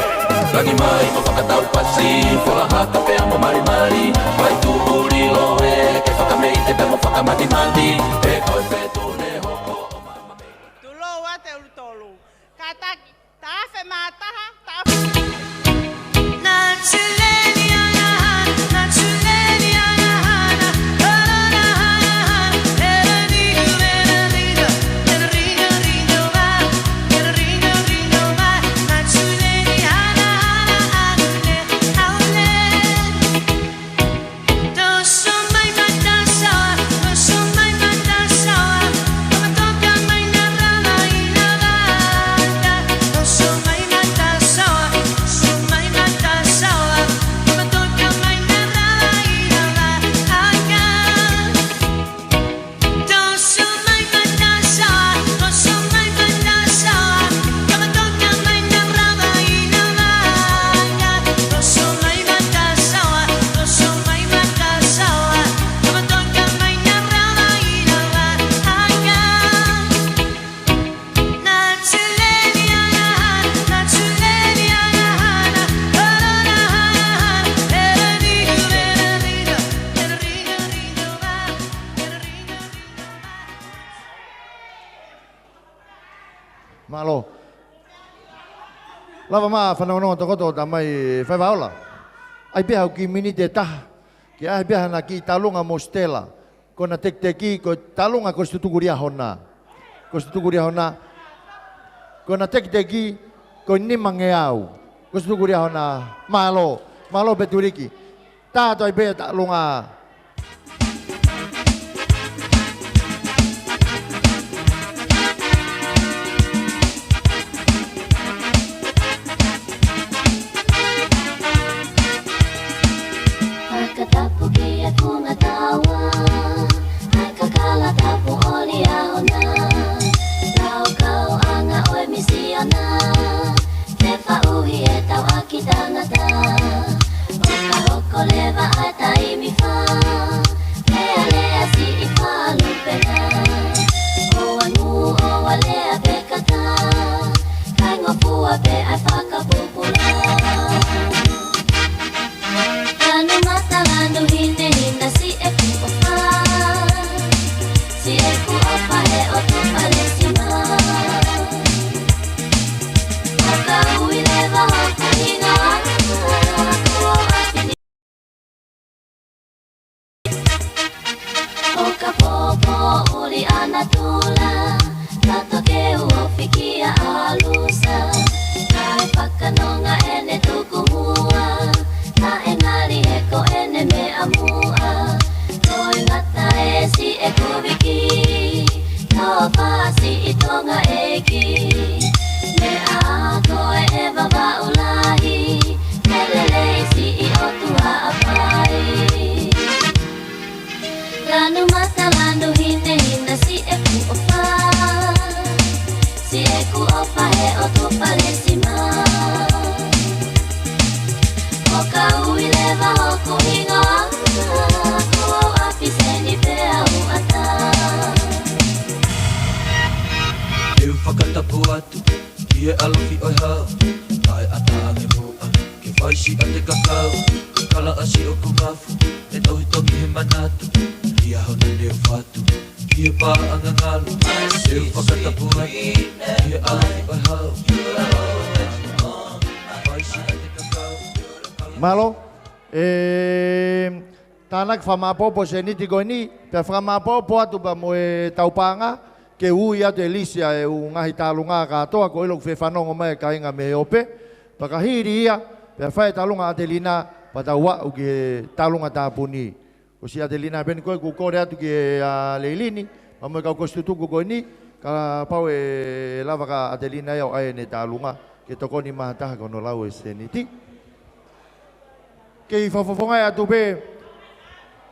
langi mai mo fakatau pasi, fola haka pea mo malimali, vai tuʻuli loe, ke fakameite pea mo fakamatimati, e ko e fetu ne hoko ʻo mama. Tulou atu e ʻulu tolu. Kātaki. Taʻafe mā taha, taʻafe. Mālō. Lava mai fanongonongo tokoto tamai Faivaola. ʻAi pē ha kiʻi miniti ʻe taha. Ke ʻai pē hana kiʻi talunga mo Stella. Ko ʻena tekiteki, ko e talunga ko e situtuku Liahona. Ko e situtuku Liahona. Ko ʻena tekiteki, ko e nimangeau. Ko e situtuku Liahona. Mālō. Mālō Petuliki. Tātoi pē talunga. Fakatapu ki he funga taua, ʻa e kakala tapu ʻo Liahona, tau kau anga ʻo e misiona, te faʻuhi e tau ʻaki tangata, ʻo ka hoko leva ʻa e taimi fā. ʻOfa he ʻOtua Palesina. ʻO ka ui leva hoku hingoa, kuo ʻapi ni. ʻO ka popo uli ʻa natula, tato ke u ofi kia ʻAlusa. Kae fakanonga ʻene tuku muʻa, naʻe ngali he ko ʻene meʻa muʻa. Toe ngata ʻe siʻeku viki, toe fasi ʻi Tonga ʻEiki. Meʻa ko ē ʻe Vavaʻu Lahi, ke lelei siʻi ʻOtua ʻa Fai. Lanu mata, lanu hinehina, siʻeku ʻofa. Siʻeku ʻofa he ʻOtua Palesina. ʻO ka ui leva hoku hingoa, kuo ʻapi seni pea u ʻata. Te u fakatapu atu ki he ʻalofi ʻo e hau, naʻe ʻata ange muʻa ke fai siʻa te kakau. Kalaʻasi ʻoku mafu, ʻe tohitongi he manatu, ia hona neu fatu ki he paʻanga ngalu. Te u fakatapu atu ki he ʻalofi ʻo e hau, naʻe ʻata ange muʻa ke fai siʻa te kakau. Mālō. ʻE tānaki fakamāʻopoʻopo e sēniti ko eni, pea fakamāʻopoʻopo atu pea mo e tau paʻanga, ke ui atu e lisi ʻa e ʻū ngaahi tālunga kātoa, ko e ʻilo ʻoku fefanongo mai e kāinga mei he ope. Pea ka hili ia, pea fai e tālunga ʻa ʻAtelina, pea tau aʻu ki he tālunga tāpuni. Ko siʻi ʻAtelina pē eni ko ē, ʻoku ou kole atu ki he, ʻa, Leilini, pea mo e kau kositutuku ko eni, kapau ʻe lava kia ʻAtelina ia ʻo ʻai ʻene tālunga, ke tokoni mai ha taha ki hono lau e sēniti. Kei fakafofongaʻi atu pē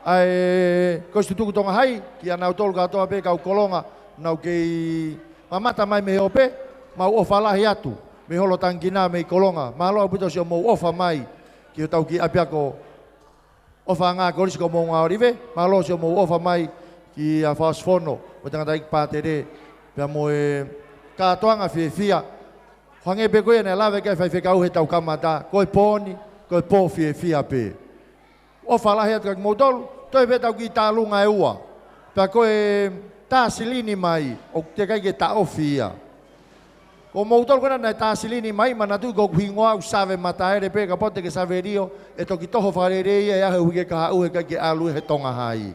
ʻa e Kositutuku Tonga Hai, kia nautolu kātoa pē kau Kolonga, naʻa nau kei mamata mai mei he ope, mau ʻofa lahi atu, mei holo tangikina mei Kolonga, mālō ʻaupito siʻomou ʻofa mai, ki hotau kiʻi ʻapiako ʻofaʻanga Kolisi ko Moʻunga ʻŌlive, mālō siʻomou ʻofa mai kia Fausifono, mo e tangataʻeiki pātele, pea mo e kātoanga fiefia, hangē pē ko ia naʻe lave ki ai e faifekau he tau kamata, ko e pō ni, ko e pō fiefia pē. ʻOfa lahi atu kia kimoutolu, toe pē tau kiʻi tālunga ʻe ua. Pea ko e tā silini mai, ʻoku teʻeki ai ke taʻofi ia. Ko moutolu ko ena naʻe tā silini mai, manatuʻi ko hoku hingoa ʻoku Save Mataele pē, kapau te ke Savelio, ʻe toki toho fakalelei ia he uike kahaʻu heʻikai ke ʻalu he Tonga Hai.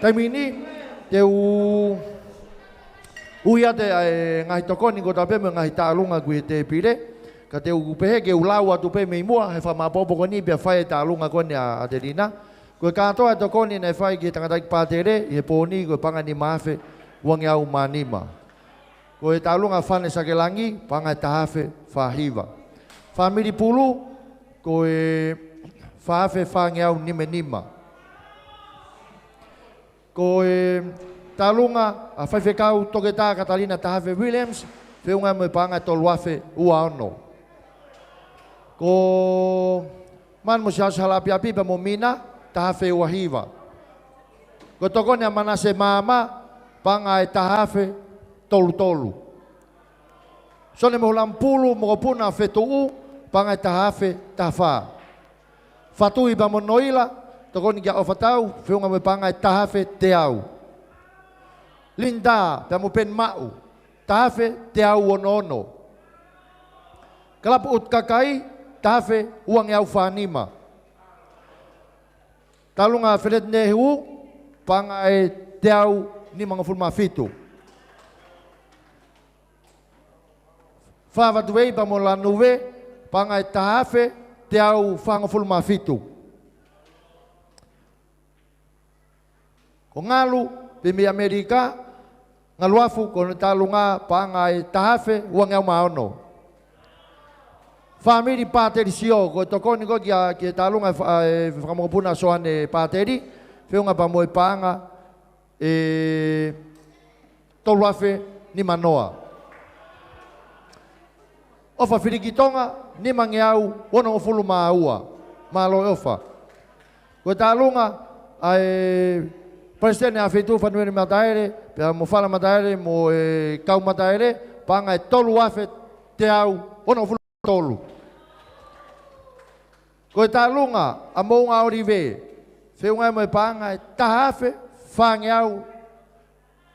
Taimi ni, te u ui atu e ngaahi tokoni kotoa pē mo e ngaahi tālunga ʻoku ʻi he tēpile, ka te u pehē ke u lau atu pē mei muʻa, he fakamāʻopoʻopo ko eni pea fai e tālunga ko eni ʻa ʻAtelina. Ko e kātoa e tokoni naʻe fai ki he tangataʻeiki pātele ʻi he pō ni, ko e paʻanga ʻe nima afe uangeau mā nima. Ko e tālunga ʻa Fane Sakelangi, paʻanga ʻe taha afe fā hiva. Fāmili Pulu, ko e fā afe fāngeau nima nima. Ko e tālunga ʻa Faifekau Toketā Katalina Tahafe Williams, feʻunga mo e paʻanga ʻe tolu afe ua ono. Ko Manu mo Siaosi Halaʻapiʻapi pea mo Mina, taha afe ua hiva. Ko e tokoni ʻa Manase Maama, paʻanga ʻe taha afe tolu tolu. Sone mo Hulampulu mo Kopuna Fetuʻu, paʻanga ʻe taha afe taha fā. Fatui pea mo Noila, tokoni kia ʻOfatau, feʻunga mo e paʻanga ʻe taha afe teau. Linda pea mo Peni Maʻu, taha afe teau ono ono. Kalapu ʻUtu Kakai, taha afe uangeau fā nima. Tālunga Feletine Hū, paʻanga ʻe teau nimangofulu mā fitu. Fā Vatuvei pea mo Lanuve, paʻanga ʻe taha afe teau fāngofulu mā fitu. Ko Ngalu pē mei ʻAmelika, Ngaluafu, ko hono tālunga paʻanga ʻe taha afe uangeau mā ono. Fāmili Pāteli Sio, ko e tokoni ko ē ki he, ki he tālunga ʻa e fa-, ʻa e fakamokopuna Soane Pāteli, feʻunga pea mo e paʻanga ʻe tolu afe nima noa. ʻOfa Filiki Tonga, nimangeau onongofulu mā ua. Mālō e ʻofa. Ko e tālunga ʻa e Palesiteni ʻa e Feituʻu Fanuelu Mataele, pea mo Fala Mataele, mo e kau Mataele, paʻanga ʻe tolu afe teau onongofulu tolu. Ko e tālunga ʻa Moʻunga ʻOlive, feʻunga mo e paʻanga ʻe taha afe fāngeau,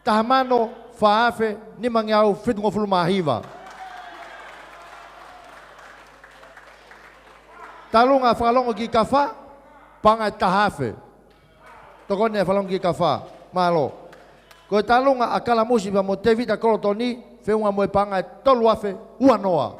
taha mano fā afe nimangeau fitungofulu mā hiva. Tālunga Fakalongokafa, paʻanga ʻe taha afe. Tokoni ʻa Fakalongokafa, mālō. Ko e tālunga ʻa Kalamusi pea mo Tēvita Kolotoni, feʻunga mo e paʻanga ʻe tolu afe ua noa.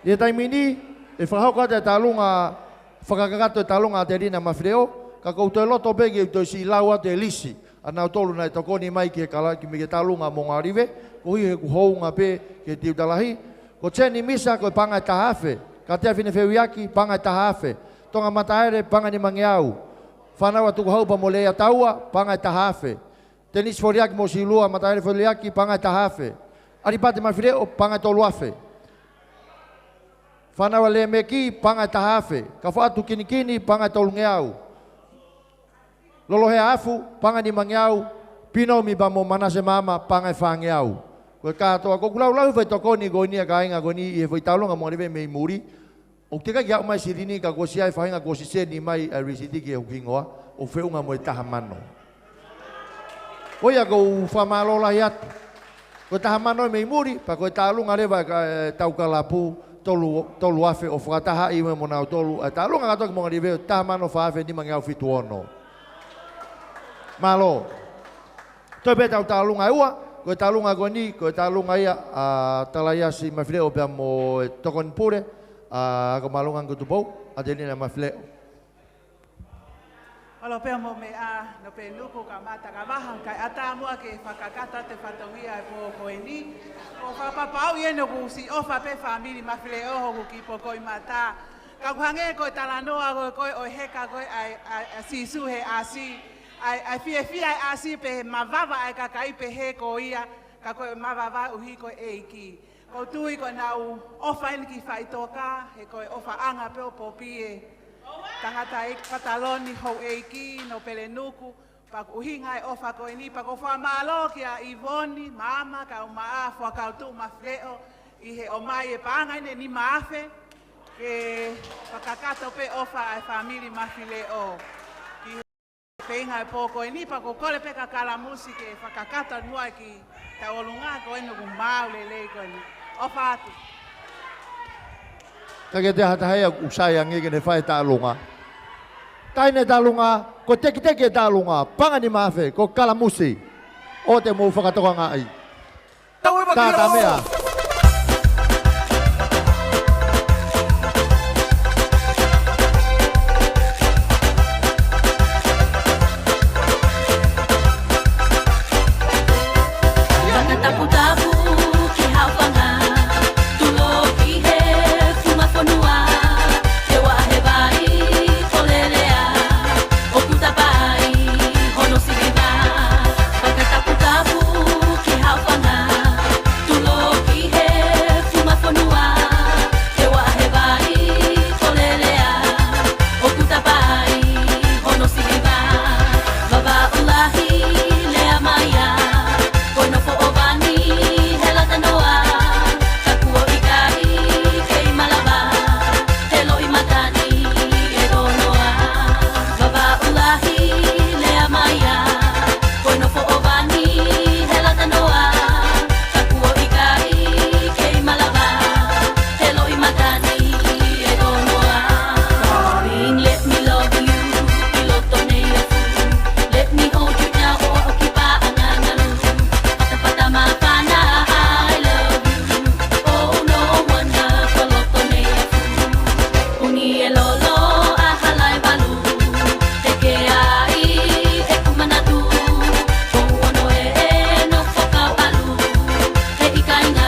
ʻI he taimi ni, ʻe fakahoko atu e tālunga, fakakakato e tālunga ʻa Telina Mafileʻo, ka ʻoku ou toe loto pē ke u toe siʻi lau atu e lisi ʻa nautolu naʻe tokoni mai ki he kala-, ki he meʻa ki he tālunga Moʻunga ʻOlive, koeʻuhi he ʻoku hounga pē ki he tiuta lahi. Ko Seni Misa ko e paʻanga ʻe taha afe, Katea Finefeuiaki, paʻanga ʻe taha afe, Tonga Mataele, paʻanga ʻe nimangeau, fānau ʻa Tukuhau pea mo Leia Taua, paʻanga ʻe taha afe, Tenisi Foliaki mo Silua Mataele Foliaki, paʻanga ʻe taha afe, ʻAlipate Mafileʻo, paʻanga ʻe tolu afe, fānau ʻa Lēmeki, paʻanga ʻe taha afe, Kafoatu Kinikini, paʻanga ʻe tolungeau, Lolohea Afu, paʻanga ʻe nimangeau, Pinomi pea mo Manase Maama, paʻanga ʻe fāngeau. Ko e kātoa, ko ʻeku laulau e foʻi tokoni ko eni ʻa e kāinga ko eni ʻi he foʻi tālunga Moʻunga ʻOlive mei muli. ʻOku teʻeki ke aʻu mai e silini ka kuo ʻosi ʻi ai e faʻahinga kuo ʻosi seni mai ʻa e lisiti ki hoku hingoa, ʻo feʻunga mo e taha mano. Ko ia ʻoku ou fakamālō lahi atu. Ko e taha mano mei muli, pea ko e tālunga leva ʻa e tau kalapu, tolu, tolu afe ʻo fakatahaʻi mo nautolu, ʻa e tālunga kātoa ki Moʻunga ʻOlive, taha mano fā afe nimangeau fitu ono. Mālō. Toe pē ʻetau tālunga ʻe ua, ko e tālunga ko eni, ko e tālunga ia ʻa Talaiasi Mafileʻo pea mo e tokoni pule, ʻa Ako Māʻolunga Ngaahi Tupou, ʻa Telina Mafileʻo. Holo pē mo meʻa, Nōpenuku, ka mata ka vaha, kae ʻatā muʻa ke fakakakato e fatongia ʻo e pō ko eni. ʻOku ou fakapapauʻi eni ʻoku siʻi ʻofa pē fāmili Mafileʻo hoku kiʻi pō ko ē ʻi mata. Ka ʻoku hangē ko e talanoa ko ē ko ē ʻo e heka ko ē ʻa, ʻa, ʻa Sīsū he ʻasi, ʻa e, ʻa e fiefia ʻa e ʻasi pea mavava ʻa e kakai pehē ko ia, ka ko e mavava ʻuhi ko e ʻEiki. ʻOku ou tui ko ʻenau ʻofa eni ki faʻitoka, he ko e ʻofaʻanga pē ʻo Popi e tangataʻeiki Pataloni Houʻeiki Nōpenuku, pea ko e ʻuhinga e ʻofa ko eni, pea ʻoku ou fakamālō kia ʻIvoni Maama kae ʻumaʻā e Fuakava Tuʻi Mafileʻo ʻi he ʻomai e paʻanga eni ʻe nima afe, ke fakakakato pē ʻofa ʻa e fāmili Mafileʻo ki he feinga e pō ko eni, pea ʻoku ou kole pē kia Kalamusi ke fakakakato muʻa e kiʻi tauʻolunga ko eni ʻoku maau lelei ko eni. ʻOfa atu. Ka ke te hatahe au ʻoku sai ange ke ne fai e tālunga. Taʻahine tālunga, ko e tekiteki e tālunga, paʻanga ʻe nima afe, ko Kalamusi. ʻOua te mou fakatokangaʻi. Tātā meʻa. Fakataputapu ki Haʻofanga, tulo ki he funga fonua, he vaʻa he vai ko Lelea, ʻoku tapa ai hono siliva. Fakataputapu ki Haʻofanga, tulo ki he funga fonua, he vaʻa he vai ko Lelea, ʻoku tapa ai hono siliva. Vavaʻu lahi lea mai ia, ko e nofo ʻo Vani he lata noa, ka kuo ʻikai kei malava, he loʻimata ni ʻe tō noa. Vavaʻu lahi lea mai ia, ko e nofo ʻo Vani he lata noa, ka kuo ʻikai kei malava, he loʻimata ni ʻe tō noa. Darling, let me love you, ʻi loto nei efu. Let me hold you now, ʻo aʻu ki paʻanga ngalu. Patapata māfana, I love you. Oh, no wonder, ko loto nei efu. Uni e lolo ʻa Halaevalu, heke ai ʻeku manatu. Ko ono e ʻeno fakapalū, he ʻikai ngā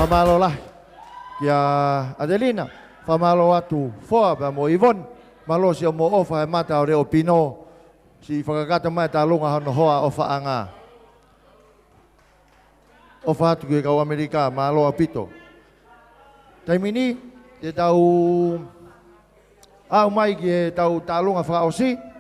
Mālō lahi kia ʻAtelina. Fakamālō atu Foa pea mo ʻIvoni. Mālō siʻomo ʻofa he mata ʻo Leʻo Pino. Siʻi fakakakato mai e tālunga hono hoa ʻofaʻanga. ʻOfa atu ki he kau ʻAmelika, mālō ʻaupito. Taimi ni, te tau aʻu mai ki heʻetau tālunga fakaʻosi.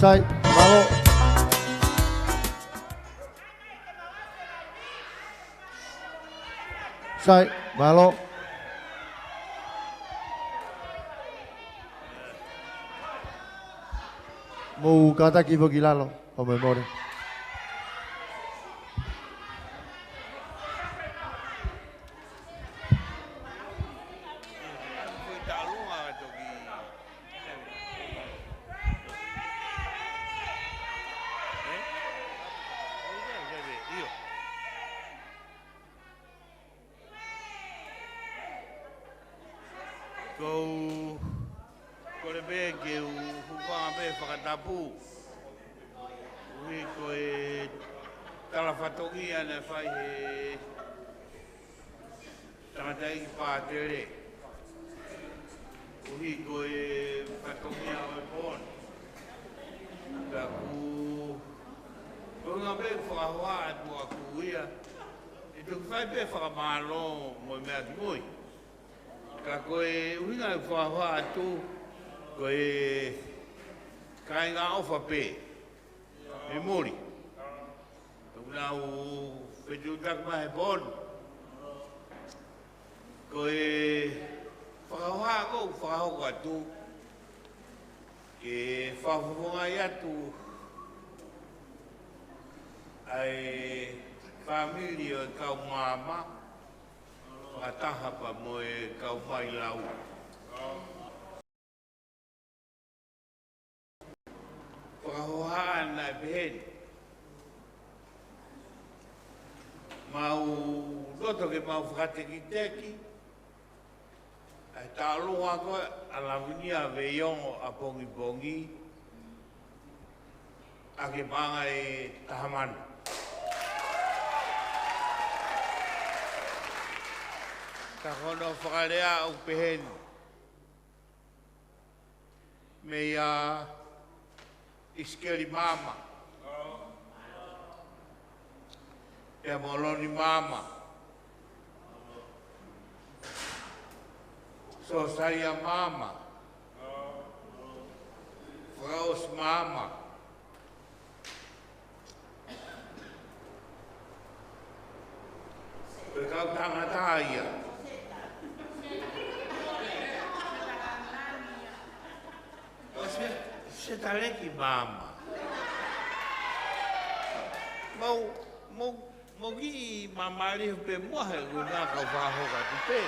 Sai, mālō. Sai, mālō. Mou kātaki foki ki lalo, ʻo me more. Ko u kole pē ke u hūfanga pē he fakatapu. Koeʻuhi ko e tala fatongia naʻe fai he tangataʻeiki pātele. Koeʻuhi ko e fatongia ʻo e pō ni. Ka ko u, ko u hanga pē ʻo fakahohaʻa atu ʻaku ia. ʻE toki fai pē fakamālō mo e meʻa kimui. Ka ko e ʻuhinga ʻeku fakahohaʻa atu, ko e kāinga ʻofa pē mei muli. Toki nau fetuʻutaki mai he pō ni. Ko e fakahohaʻa ʻoku ou fakahoko atu, ke fakafofongaʻi atu ʻa e fāmili ʻo e kau maama, fakataha pea mo e kau mailau. Fakahohaʻa naʻe pehē ni. Mau loto ke mau fakatekiteki ʻa e tālunga ko ē ʻa Lavinia Veiongo ʻapongipongi. ʻa e paʻanga ʻe taha mano. Ka ko hono fakalea ʻoku pehē ni. Meia ʻIsikeli Maama. Pea mo Loni Maama. Sosaia Maama. Fakaʻosi Maama. Ko e kau tangata ia. ʻO Se-, Setaleki Maama. Mou, mou, mou kiʻi māmālie pē muʻa he ʻoku nau kau fakahoko atu pē.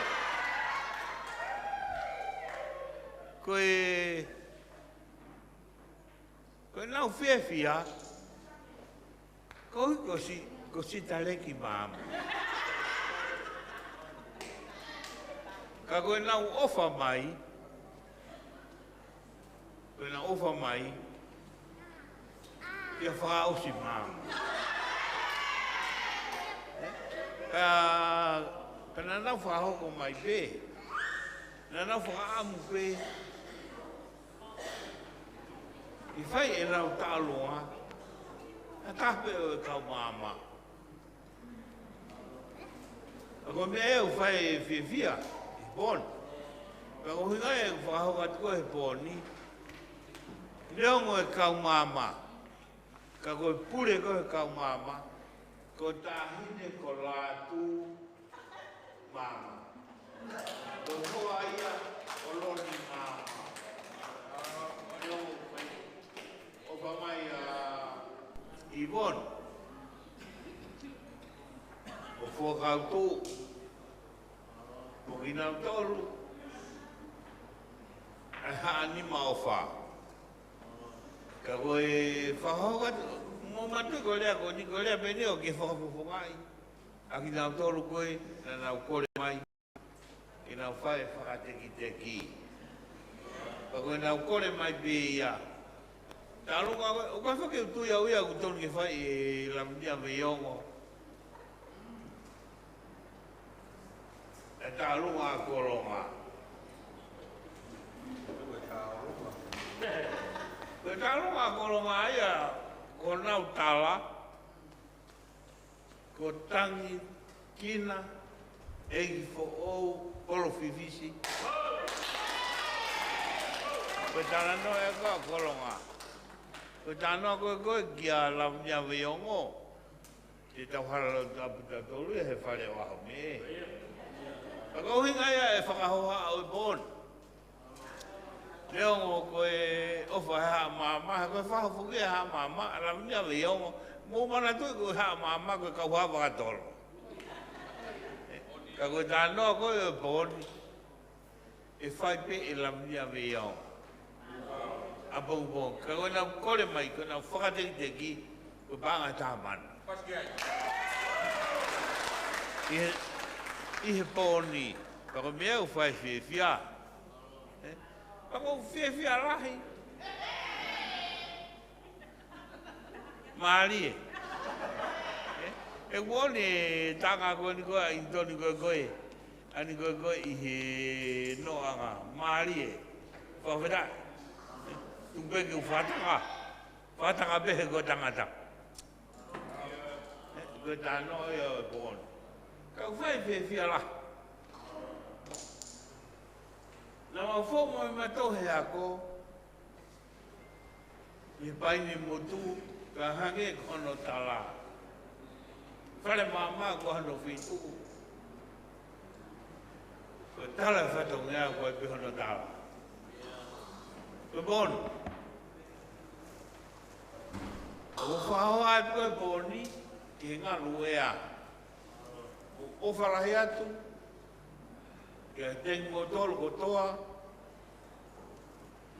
Ko e, ko ʻenau fiefia, ko, ko Si-, ko Setaleki Maama. Ka ko ʻenau ʻofa mai, ko ʻenau ʻofa mai, ia Fakaʻosi Maama. Ka, ka naʻa nau fakahoko mai pē. Naʻa nau fakaʻamu pē. ʻI fai ʻenau taʻalonga, ʻa e taha pē ʻo e kau maama. ʻA ko e meʻa ʻoku fai e fiefia, ʻi he pō ni. Ka ko e ʻuhinga ʻeku fakahoko atu ko ē he pō ni. Neongo e kau maama. Ka ko e pule ko ē he kau maama. Ko Tāhine ko Lātū Maama. Ko e hoa ia ʻo Loni Maama. Neongo ʻoku fai, ʻofa mai ʻa Ivon. ʻO Fuakautuʻu. Mo kinautolu. ʻA e Haʻa Nima ʻOfa. Ka ko e fakahoko atu, mou manatuʻi ko e lea ko eni, ko e lea pē eni ʻoku fakafofongaʻi ʻa kinautolu ko ē naʻa nau kole mai ke nau fai e fakatekiteki. Ka ko ʻenau kole mai pē ia. Talu ka ko e, ʻoku ʻikai foki ʻutu ia ʻoku tonu ke fai ʻe Lavinia Veiongo. E taʻalunga ʻa Kolonga. Ko e taʻalunga ʻa Kolonga ia, ko ʻenau tala, ko Tangikina ʻEiki Foʻou Polofifisi. Ko e talanoa ia ʻa Kolonga. Ko e talanoa ko ē ko ē kia Lavinia Veiongo. Te tau hala lau tapu tautolu ia he fale ʻo ʻaho meʻe. Ka ko e ʻuhinga ia e fakahoha ʻo e pō ni. Neongo ko e ʻofa he Haʻa Maama, he ko e fakahoha foki e Haʻa Maama, ʻa Lavinia Veiongo, mou manatuʻi ko e Haʻa Maama ko e kau haʻa fakatolo. Ka ko e talanoa ko ē ʻo e pō ni, ʻe fai pē ʻe Lavinia Veiongo. ʻApongipongi, ka ko ʻenau kole mai, ko ʻenau fakatekiteki, ko e paʻanga ʻe taha mano. ʻI he, ʻi he pō ni, ka ko e meʻa ʻoku fai fiefia. Ē? Ka ko e fiefia lahi. Mālie. Ē, ʻoku ʻi ai e taʻanga ko eni ko ē, ʻa ʻIntoni ko ē ko ē. ʻA eni ko ē ko ē ʻi he noʻanga. Mālie. Fakafetaʻi. Tuku pē ke u fakatanga. Fakatanga pē he ko e tangata. Ē, ko e talanoa ia ʻo e pō ni. Ka ʻoku fai fiefia lahi. Naʻa mau foʻi mo e mato he ako. ʻI Paini Motu, ka hangē ko hono tala. Fale Maama ko hono feituʻu. Ko e tala fatongia ko ē pē hono tala. Ko e pō ni. ʻOku fakahoha atu ko e pō ni, ki he ngaluʻea. ʻOku ʻofa lahi atu, kia kimoutolu kotoa,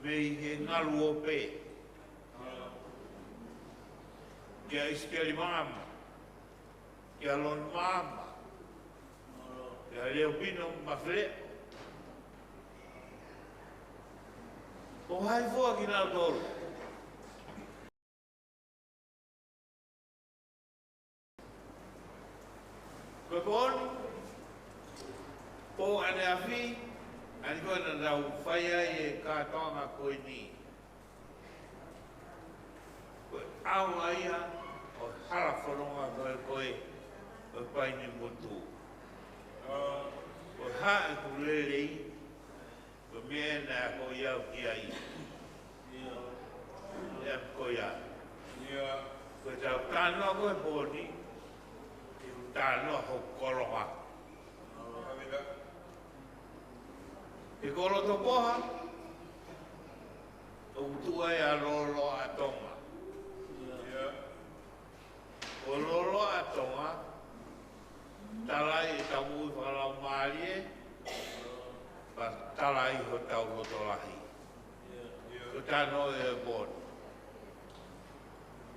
mei he ngalu ʻo pē. Kia ʻIsikeli Maama, kia Loni Maama, kia Leopino Mafeleʻo. ʻO hai fua kinautolu. Ko e pō ni, pō ʻaneafi, ʻa eni ko ē naʻa tau fai ai e kātoanga ko eni. Ko e ʻaonga ia ʻo e hala fononga ko ē ko ē ʻo e Paini Motu. Ko e hā ʻeku lelei, ko e meʻa naʻe akoʻi au ki ai. ʻIa, ko ia. Ko ʻetau talanoa ko ē he pō ni, ʻoku talanoa hoku kolonga. He ko Lotopoha, ʻoku tuʻu ai ʻa Lōloa ʻa Tonga. Ko Lōloa ʻa Tonga, tala ai ʻetau moʻui fakalaumālie, pea tala ai hotau loto lahi. Ko e talanoa ia ʻo e pō ni.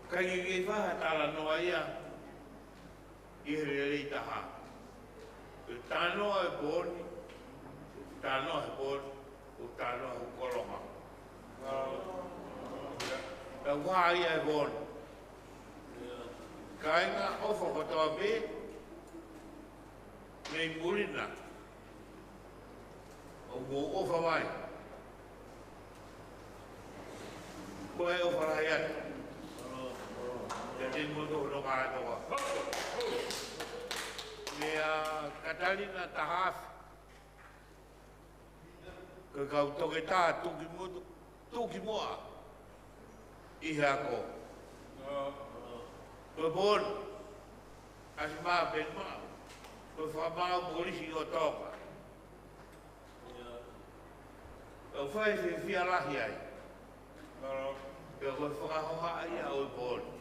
Ka ʻikai ke fai ha talanoa ia ʻi he lelei taha. Ko e talanoa ʻo e pō ni, talanoa he pō ni, ko e talanoa hoku kolonga. Tau hā ia he pō ni. Kāinga ʻofa kotoa pē, mei muli na, ʻoku mou ʻofa mai. Ko e ʻofa lahi atu. Ia te moto no kātoa. Meʻa Katalina Tahafi. Ko e kau toketā tuki moto, tuki moa ʻi he ako. Ko e pō ni, ʻasi mā peni mā, ko e fakamaau polisi ʻo Tonga. Tau fai fiefia lahi ai. Pea ko e fakahohaʻa ia ʻo e pō ni.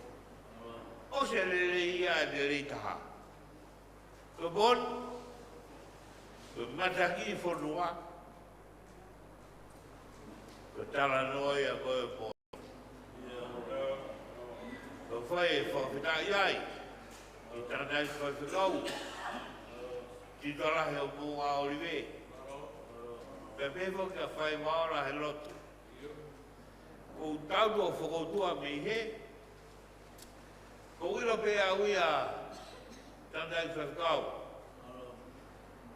ʻOsi e lelei ia ʻa e lelei taha. Ko e pō ni, ko e matakiʻi fonua, ko e talanoa ia ko ē ʻo e pō ni. Ko e fai e fakafetaʻi ai ki he tangataʻeiki faifekau, Tiuta Lahi ʻo Moʻunga ʻŌlive. Pea pehē foki ki he fai maola he lotu. Ko u tau tuʻu ʻo fokoutua mei hē, ko u ʻilo pē au ia, tangataʻeiki faifekau.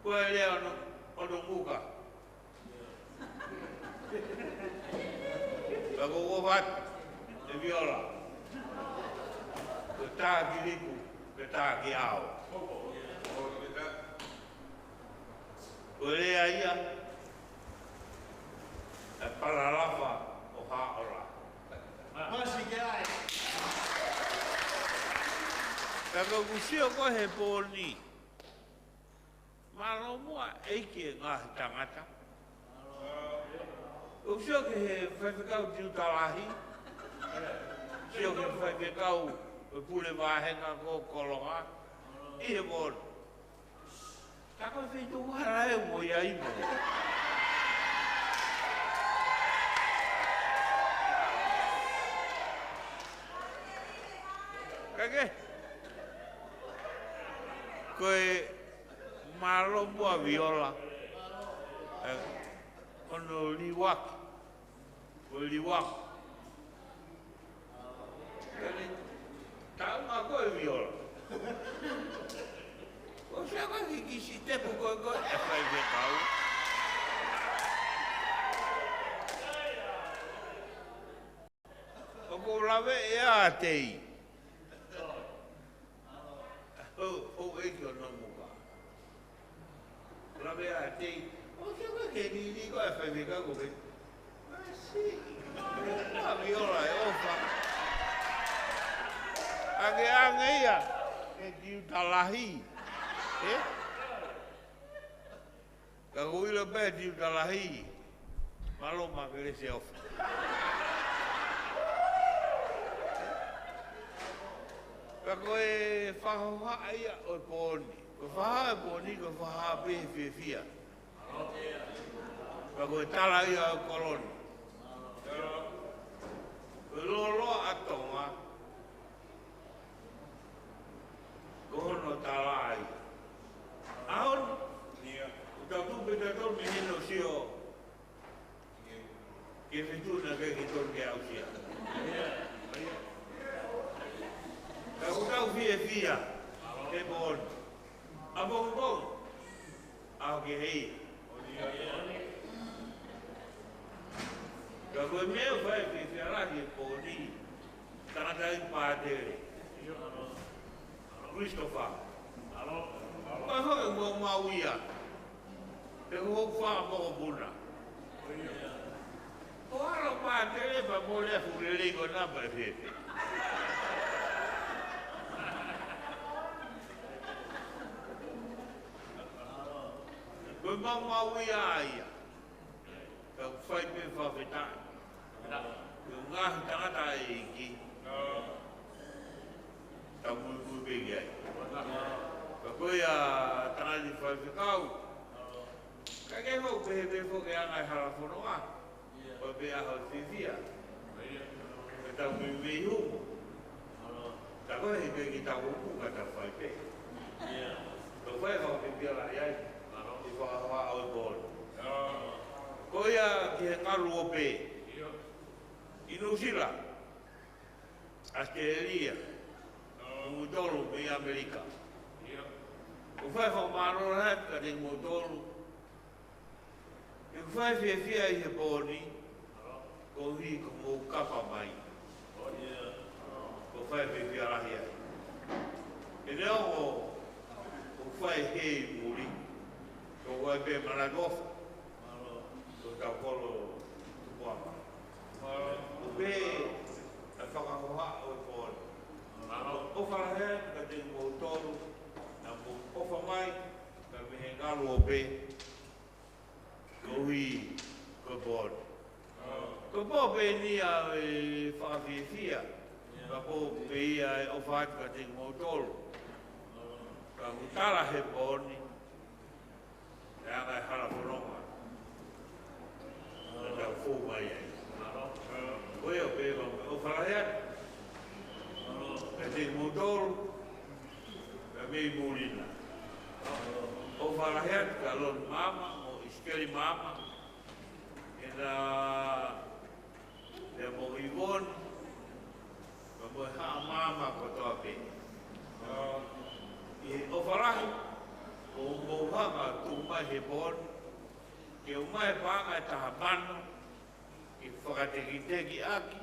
Ko e lea ʻo hono, hono muka. Ka ko u ʻoatu e viola. Ko e tā ki liku, ko e tā ki ʻao. Ko e lea ia, ʻa e palalafa ʻo Haʻola. Masi ke ai. Ka ko ʻeku sio ko ē he pō ni, mālō muʻa ʻeiki e ngaahi tangata. ʻOku sio ki he faifekau Tiuta Lahi, sio ki he faifekau ʻo e pule vāhenga ko Kolonga, ʻi he pō ni. Ka ko e feituʻu hala ē ʻoku ʻi ai mo. Ka ke, ko e mālō muʻa viola. ʻE, hono liuaki. Ko e liuaki. Ka ne taunga ko e viola. Ko e sio ko ē ki he kiʻi sitepu ko ē ko ē ʻa e faifekau. ʻOku ou lave ʻe ʻa tei. ʻO, ʻo ʻeiki ʻo Nomuka. Lave ʻa tei. ʻO ke ko ke ni ni ko e faifekau ko ke. Masi. Ka viola e ʻofa. Ange ange ia. Ke Tiuta Lahi. ʻE? Ka ko u ʻilo pē Tiuta Lahi, mālō Makelesi ʻofa. Ka ko e fakahohaʻa ia ʻo e pō ni. Ko e fakahohaʻa e pō ni, ko e fakahohaʻa pē he fiefia. Ka ko e tala ia ʻo e kolo ni. Ko Lōloa ʻa Tonga, ko hono tala ia. ʻAho ni, ʻoku tau tupu pē tautolu mei heni ʻo sio ki he feituʻu naʻe ʻikai ke tonu ke aʻusia. Ka ʻoku tau fiefia he pō ni. ʻApongipongi, ʻaho kehe ia. Ka ko e meʻa ʻoku fai fiefia lahi he pō ni, tangataʻeiki pātele, Christopher. Ka ko e maumau ia. He ko hoku faʻa mokopuna. Ko ʻalo pātele pea mole ʻa e fuʻu lelei ko ena pea fēfē. Ko e maumau ia ʻa ia. Ka ʻoku fai pē fakafetaʻi. Ko e ngaahi tangataʻeiki. Tau muimui pē ki ai. Ka ko ia tangataʻeiki faifekau. Ka ke hau pehē pē foki ʻa e anga e hala fononga. Ko e pē ʻaho fiefia. Ka tau meimei humu. Ka ko e hiki ki tau humu ka tau fai pē. Tau fai fakafiefia lahi ai. ʻI he fakahohaʻa ʻo e pō ni. Ko ia ki he ngaluope. ʻI Nuʻusila. ʻAositelēlia. Kimoutolu mei ʻAmelika. ʻOku fai fakamālō lahi atu kiate kimoutolu. He ʻoku fai fiefia ʻi he pō ni, koeʻuhi ko hoʻomou kapa mai. ʻOku fai fiefia lahi ai. He neongo ʻoku fai hē ʻi muli, ko e fai pē manatu ʻofa. Ko hotau kolo Tupuʻanga. ʻOku pehē ʻa e fakahohaʻa ʻo e pō ni. ʻOfa lahi atu kiate kimoutolu, naʻa mou ʻofa mai, ka mei he ngaluope. Koeʻuhi ko e pō ni. Ko e pō pē eni ia ʻo e fakafiefia. Ka ko e pō pē ia ʻe ʻofa atu kiate kimoutolu. Ka ʻoku tala he pō ni. ʻE anga e hala fononga. Naʻa tau fou mai ai. Ko ia pē ʻoku mau ʻofa lahi atu. Kiate kimoutolu. Pea mei muli na. ʻOfa lahi atu kia Lon Maama, mo ʻIsikeli Maama. ʻEna, pea mo ʻIvoni, pea mo e Haʻa Maama kotoa pē. ʻI he ʻofa lahi, ʻoku mou hanga ʻo tuku mai he pō ni, ke ʻomai e paʻanga ʻe taha mano, ke fakatekitekiʻaki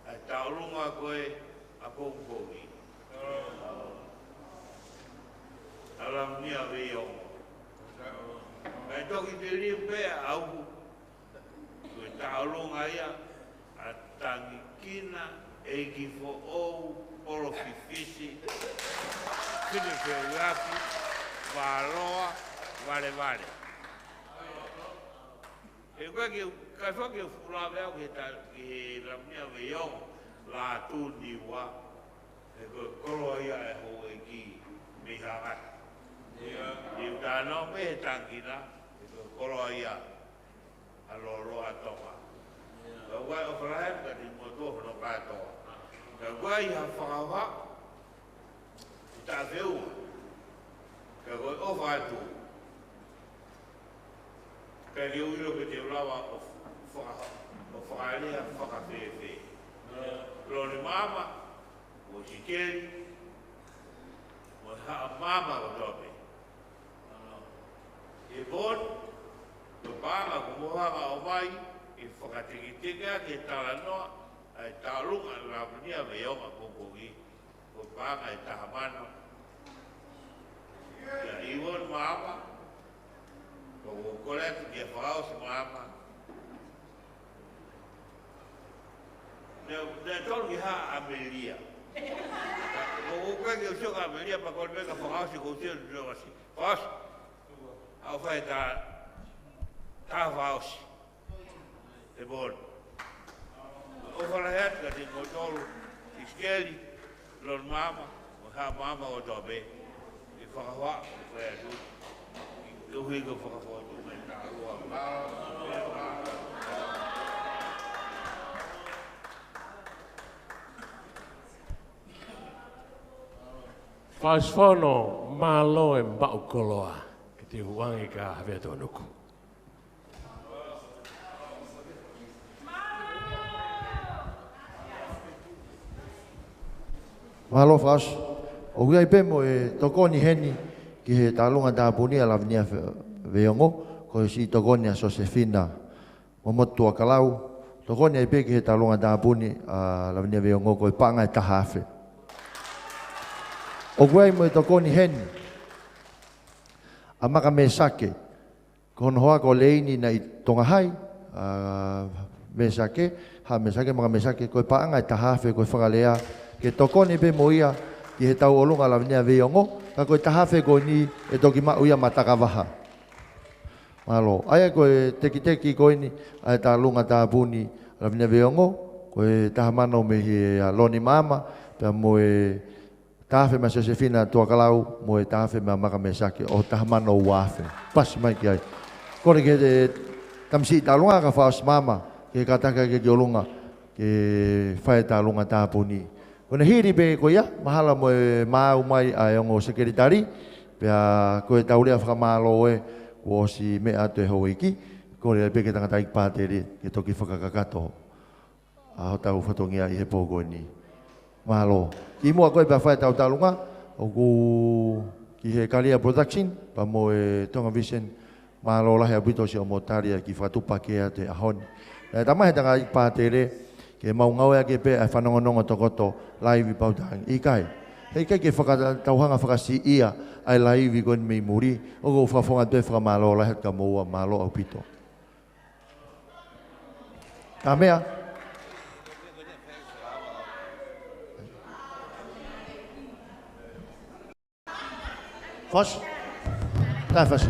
ʻa e tauʻolunga ko ē ʻapongipongi. ʻA Lamania Veiongo. Kae toki liliu pē ʻaʻaku, ko e tauʻolunga ia ʻa Tangikina ʻEiki Foʻou Polofifisi Finefeuiaki Valoa Valevale. He ʻoku ʻikai ke, ʻikai foki ke u fuʻu lave au ki he ta-, ki he Lamania Veiongo, Lātū Niua, he ko e koloa ia ʻa e houʻeiki mei Haʻapai. Niutana mei he Tangikina, he ko e koloa ia ʻa Loloa Tonga. Ka ʻoku ʻofa lahi atu kiate kimoutolu hono kātoa. Ka ʻoku ʻi ai ha fakahohaʻa, ʻi taʻefeua. Ka ko e ʻofa atu. Ka ke u ʻilo pe te u lava ʻo faka-, ʻo fakalea fakafēfē. Lon Maama, mo ʻIsikeli, mo e Haʻa Maama kotoa pē. He pō ni, ko e paʻanga ʻoku mou hanga ʻo ʻomai, ke fakatekitekiʻaki e talanoa, ʻa e tauʻolunga ʻa Lamania Veiongo ʻapongipongi. Ko e paʻanga ʻe taha mano. Kia ʻIvoni Maama, ko e kole atu kia Fakaʻosi Maama. Naʻe, naʻe tonu ke haʻu ʻa ʻAmelia. Ko e ʻikai ke u sio kia ʻAmelia, pea kole mai kia Fakaʻosi, ko u sio ʻa Fakaʻosi. Fakaʻosi. ʻAu fai ta, ta Fakaʻosi. He pō ni. ʻOfa lahi atu kiate kimoutolu, ʻIsikeli, Lon Maama, mo e Haʻa Maama kotoa pē. ʻI he fakahohaʻa, ʻoku fai atu. Koeʻuhi ko e fakafotu mai tāua. Fakaʻosi Fono, mālō e maʻu koloa. Ke te u ʻange kia Havea Tonuku. Mālō Fakaʻosi. ʻOku ʻi ai pē mo e tokoni heni ki he tālunga tāpuni ʻa Lavinia Fe-, Veiongo, ko e siʻi tokoni ʻa Sosefina Momotu Tuakalau, tokoni ai pē ki he tālunga tāpuni ʻa Lavinia Veiongo, ko e paʻanga ʻe taha afe. ʻOku ʻi ai mo e tokoni heni ʻa Maka Mesake, ko hono hoa ko Leini naʻe ʻi Tonga Hai, ʻa Mesake, Haʻa Mesake, Maka Mesake, ko e paʻanga ʻe taha afe, ko e fakalea ke tokoni pē mo ia ki he tau ʻolunga ʻa Lavinia Veiongo, ka ko e taha afe ko eni ʻe toki maʻu ia matakavaha. Mālō. ʻA ia ko e tekiteki ko eni ʻa e tālunga tāpuni ʻa Lavinia Veiongo, ko e taha mano mei he ʻa Loni Maama, pea mo e taha afe meia Sosefina Tuakalau, mo e taha afe meia Maka Mesake, ʻo taha mano ua afe. Pasi mai ki ai. Kole ki he tamasiʻi tālunga ka fakaʻosi maama, ke kātaki ke ki ʻolunga, ke fai e tālunga tāpuni. Ko ʻene hili pē ko ia, mahalo mo e maʻu mai ʻa e ongo sekelitali, pea ko e tau lea fakamālō ē, kuo ʻosi meʻa atu e houʻeiki, kole pē ki he tangataʻeiki pātele, ke toki fakakakato ʻa hotau fatongia ʻi he pō ko eni. Mālō. Kimuʻa ko e pea fai ʻetau tālunga, ʻoku ki he Kalia Production, pea mo e Tonga Vision, mālō lahi ʻaupito siʻomo tali ʻa e kiʻi fakatupu pē atu he ʻaho ni. Naʻe tala mai he tangataʻeiki pātele, ke mau ngāueʻaki pē ʻa e fanongonongo tokoto laivi pau tangi. ʻIkai. He ʻikai ke fakatauhanga fakasiʻia ʻa e laivi ko eni mei muli, ʻoku ou fakafofonga atu e fakamālō lahi atu kia moua, mālō ʻaupito. Ka meʻa. Fasi. Tā fasi.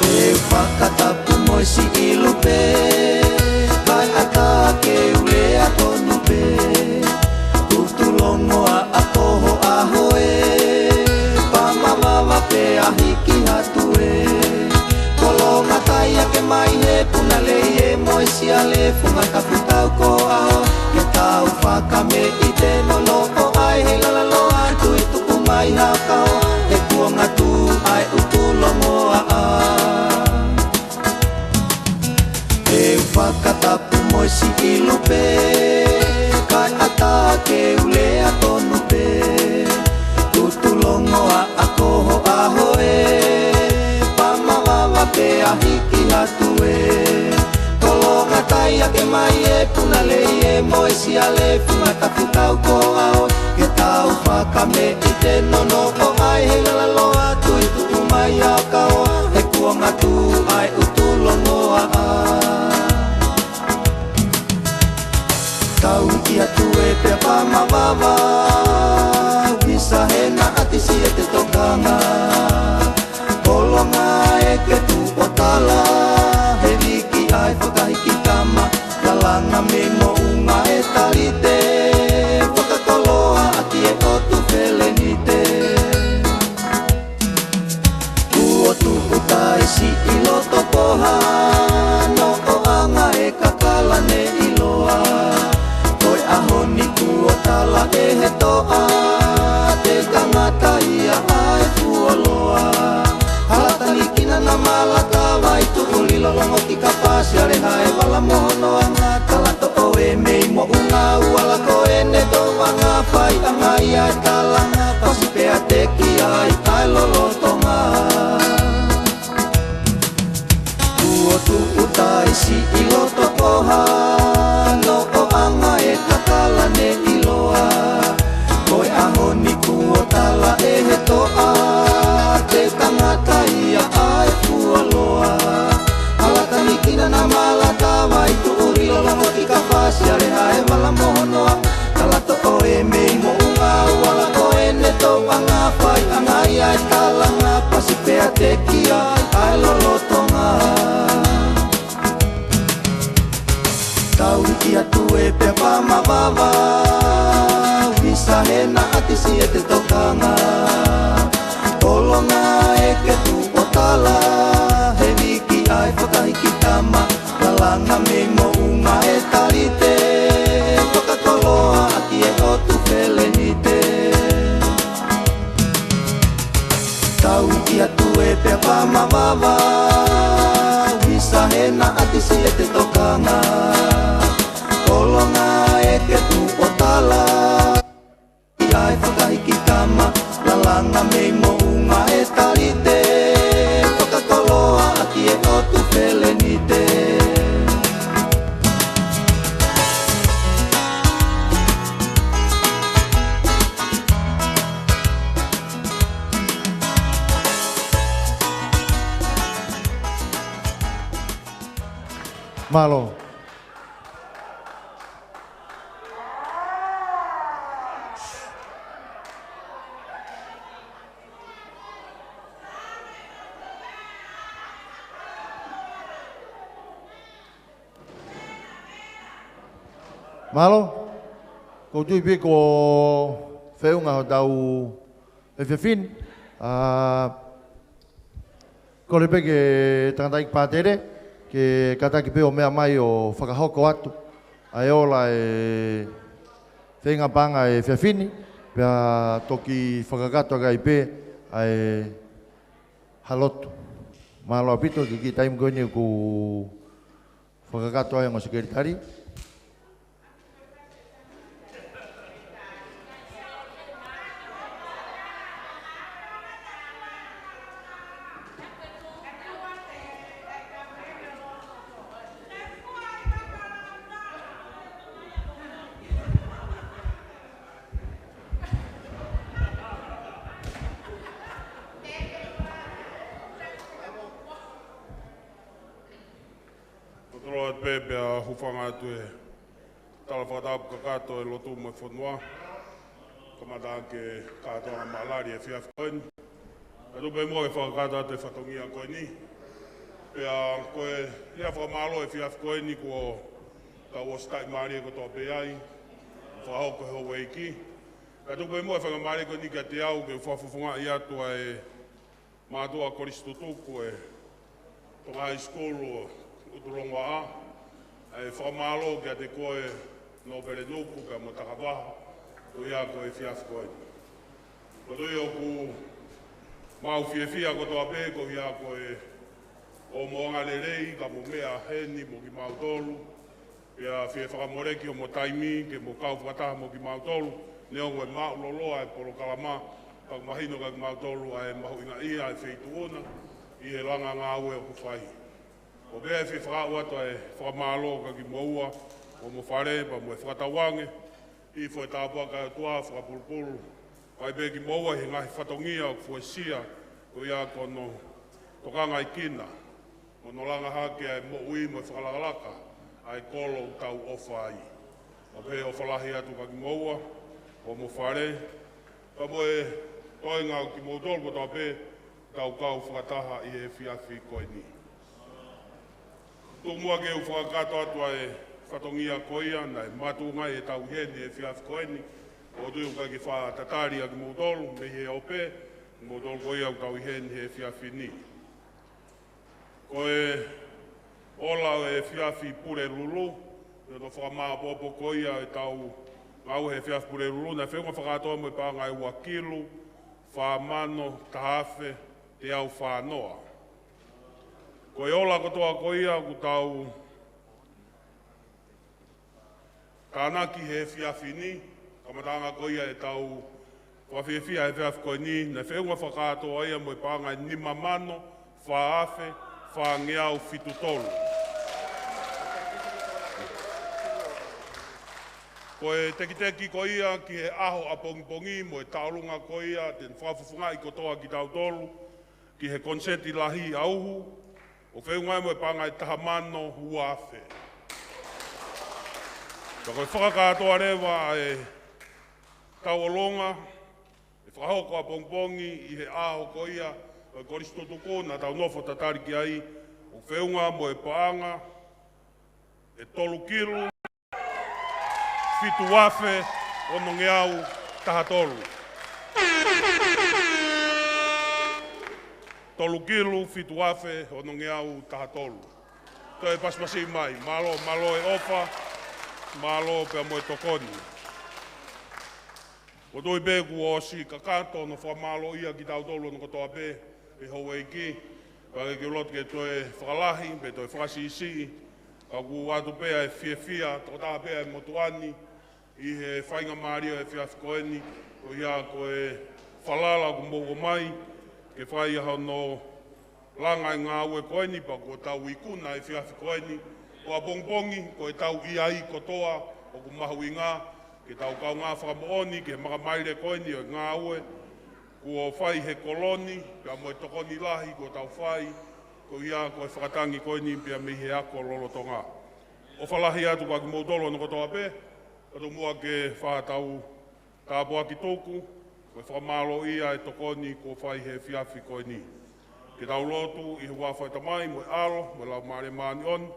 Te u fakatapu mo e siʻi lupe, kae ʻatā ke u lea tonu pē. Tutu longoaʻa ko ho ʻaho ē, pā mavava pē ʻa hiki atu ē. Kolo ngataʻi ake mai he puna lei ē mo e siale, funga kapu tau ko ʻaho, ke tau fakameʻite nonoʻo ai he lala loa atu ʻi tuʻu mai ha kaoa, he kuonga tuʻu ʻa e ʻutu longoaʻa. Te u fakatapu mo e siʻi lupe, kae ʻatā ke u lea tonu pē. Tutu longoaʻa ko ho ʻaho ē, pā mavava pē ʻa hiki atu ē. Kolo ngataʻi ake mai e puna lei ē mo e siale, funga kapu tau ko ʻaho, ke tau fakameʻite nonoʻo ai he lala loa atu ʻi tuʻu mai ha kaoa, he kuonga tuʻu ʻa e ʻutu longoaʻa. Tau hiki atu ē pea pā mavava, visa he naʻa tisi ʻete tokanga. Kolonga ē ke tuʻu ʻo tala, he viki ʻa e fakahiki tama, lalanga mei moʻunga e talite, fakakoloa ʻaki e ʻotu felenite. Kuo tuʻu tai siʻi loto poha, noʻoʻanga e kakala ne ʻiloa. Ko e ʻaho ni kuo tala ʻe he toʻa, te kangata ia ʻa e fuoloa. Hala tanikina na malata vai tuʻu lilo longo ki kapa siale hae vala mo hono anga. Tala toʻo ē mei moʻunga uala ko ʻene toʻanga faiʻanga ia e talanga. Pasi pea te ki ai ʻa e lolotonga. Kuo tuʻu tai siʻi loto poha, noʻoʻanga e kakala ne ʻiloa. Ko e ʻaho ni kuo tala ʻe he toʻa, te kangata ia ʻa e fuoloa. Hala tanikina na malata vai tuʻu lilo longo ki kapa siale hae vala mo hono anga. Tala toʻo ē mei moʻunga uala ko ʻene toʻanga faiʻanga ia e talanga. Pasi pea te ki ai ʻa e lolotonga. Tau hiki atu ē pea pā mavava, visa he naʻa tisi ʻete tokanga. Kolonga ē ke tuʻu ʻo tala, he viki ʻa e fakahiki tama, lalanga mei moʻunga e talite, fakakoloa ʻaki e ʻotu felenite. Mālō. Mālō. Ko u tui pē ko e feʻunga hotau efiafi ni. ʻA, kole pē ki he tangataʻeiki pātele, ke kātaki pē ʻo meʻa mai ʻo fakahoko atu ʻa e ola e feinga paʻanga e efiafi ni, pea toki fakakakato ʻaki pē ʻa e hā lotu. Mālō ʻaupito, kiʻi taimi ko eni ʻoku fakakakato ai ongo sekelitali. Ko e tolo atu pē pea hūfanga atu e tala fakatapu kakato e lotu mo e fonua. Kamata ʻaki e kātoanga mālali e efiafi ko eni. Ka tuku pē muʻa ke fakakakato atu e fatongia ko eni. Pea ko e lea fakamālō e efiafi ko eni kuo tau ʻosi taʻimālie kotoa pē ai. Fakahoko ʻe he houʻeiki. Ka tuku pē muʻa e faingamālie ko eni kiate au ke u fakafofongaʻi atu ʻa e mātuʻa kolisi tutuku e Tonga High School ʻo ʻUtulongoaʻa, ʻa e fakamālō kiate koe Nōpele Nuku pea mo Takavaha, koeʻuhi ko e efiafi ko eni. Ko e tui ʻoku mau fiefia kotoa pē koeʻuhi ko e ʻomo angalelei ka mo meʻa heni mo kimautolu, pea fie fakamoleki homo taimi ke mo kau fakataha mo kimautolu, neongo e māʻuloloa e polokalama, ka ʻoku mahino kiate kimautolu ʻa e mahuʻingaʻia e feituʻu na ʻi he langa ngāue ʻoku fai. ʻOku ou fie fakaaʻu atu ʻa e fakamālō kiate kimoua, homo fale, pea mo e fakatauange, ʻi he foʻi tāpuaki ʻa e ʻOtua fakapulupulu. Fai pē kimoua ʻi he ngaahi fatongia ʻoku fuesia, koeʻuhi ko hono tokangaekina mo hono langa hake ʻa e moʻui mo e fakalakalaka ʻa e kolo ʻoku tau ʻofa ai. ʻOku ou fie ʻofa lahi atu kiate kimoua, homo fale, pea mo e toenga ʻo kimoutolu kotoa pē ʻoku tau kau fakataha ʻi he efiafi ko eni. Tuku muʻa ke u fakakakato atu ʻa e fatongia ko ia naʻe makatuʻunga ai ʻetau ʻi heni he efiafi ko eni. ʻOku ou tui ʻoku ʻikai ke faʻa tatali ʻa kimoutolu mei he ope, kimoutolu ko ia ʻoku tau ʻi heni he efiafi ni. Ko e ola ʻo e efiafi Pulelulu, ʻi hono fakamāʻopoʻopo ko ia ʻetau ngāue he efiafi Pulelulu, naʻe feʻunga fakakātoa mo e paʻanga ʻe ua kilu, fā mano, taha afe, teau fā noa. Ko e ola kotoa ko ia ʻoku tau tānaki he efiafi ni, kamataʻanga ko ia ʻetau fakafiefia he efiafi ko eni, naʻe feʻunga fakakātoa ia mo e paʻanga ʻe nima mano, fā afe, fāngeau fitu tolu. Ko e tekiteki ko ia ki he ʻaho ʻapongipongi mo e tauʻolunga ko ia, te ne fakafofongaʻi kotoa kitautolu ki he koniseti lahi ʻa uhu, ʻoku feʻunga mo e paʻanga ʻe taha mano ua afe. Ka ko e fakakātoa leva ʻa e tauʻolunga, ʻe fakahoko ʻapongipongi ʻi he ʻaho ko ia ʻo e kolisi tutuku naʻa tau nofo tatali ki ai, ʻoku feʻunga mo e paʻanga ʻe tolu kilu, fitu afe, onongeau, taha tolu. Tolu kilu, fitu afe, onongeau, taha tolu. Toe pasipasi mai, mālō, mālō e ʻofa, mālō pea mo e tokoni. ʻOku ou tui pē kuo ʻosi kakato hono fakamālōʻia kitautolu hono kotoa pē ʻe he houʻeiki, pea ʻikai ke u loto ke toe fakalahi, pe toe fakasiʻisiʻi, ka ʻoku ʻoatu pē ʻa e fiefia, tokotaha pē ʻa e motuʻa ni, ʻi he faingamālie ʻo e efiafi ko eni, koeʻuhi ko e falala ʻoku mou ʻomai, ke fai ʻa hono langa e ngāue ko eni pea kuo tau ikuna e efiafi ko eni, ko ʻapongipongi, ko ʻetau ʻi ai kotoa, ʻoku mahuʻinga, ke tau kaungā fakamoʻoni, ki he makamaile ko eni ʻo e ngāue, kuo fai he kolo ni, pea mo e tokoni lahi, kuo tau fai, koeʻuhi ko e fakatangi ko eni, pea mei he ako lolotonga. ʻOfa lahi atu kiate kimoutolu hono kotoa pē, kae tomuʻa ke fakatau tāpuaki tuku, mo e fakamālōʻia e tokoni kuo fai he efiafi ko eni. Ke tau lotu ʻi he huafa ʻo e Tamai, mo e ʻAlo, mo e Laumālie Māʻoniʻoni.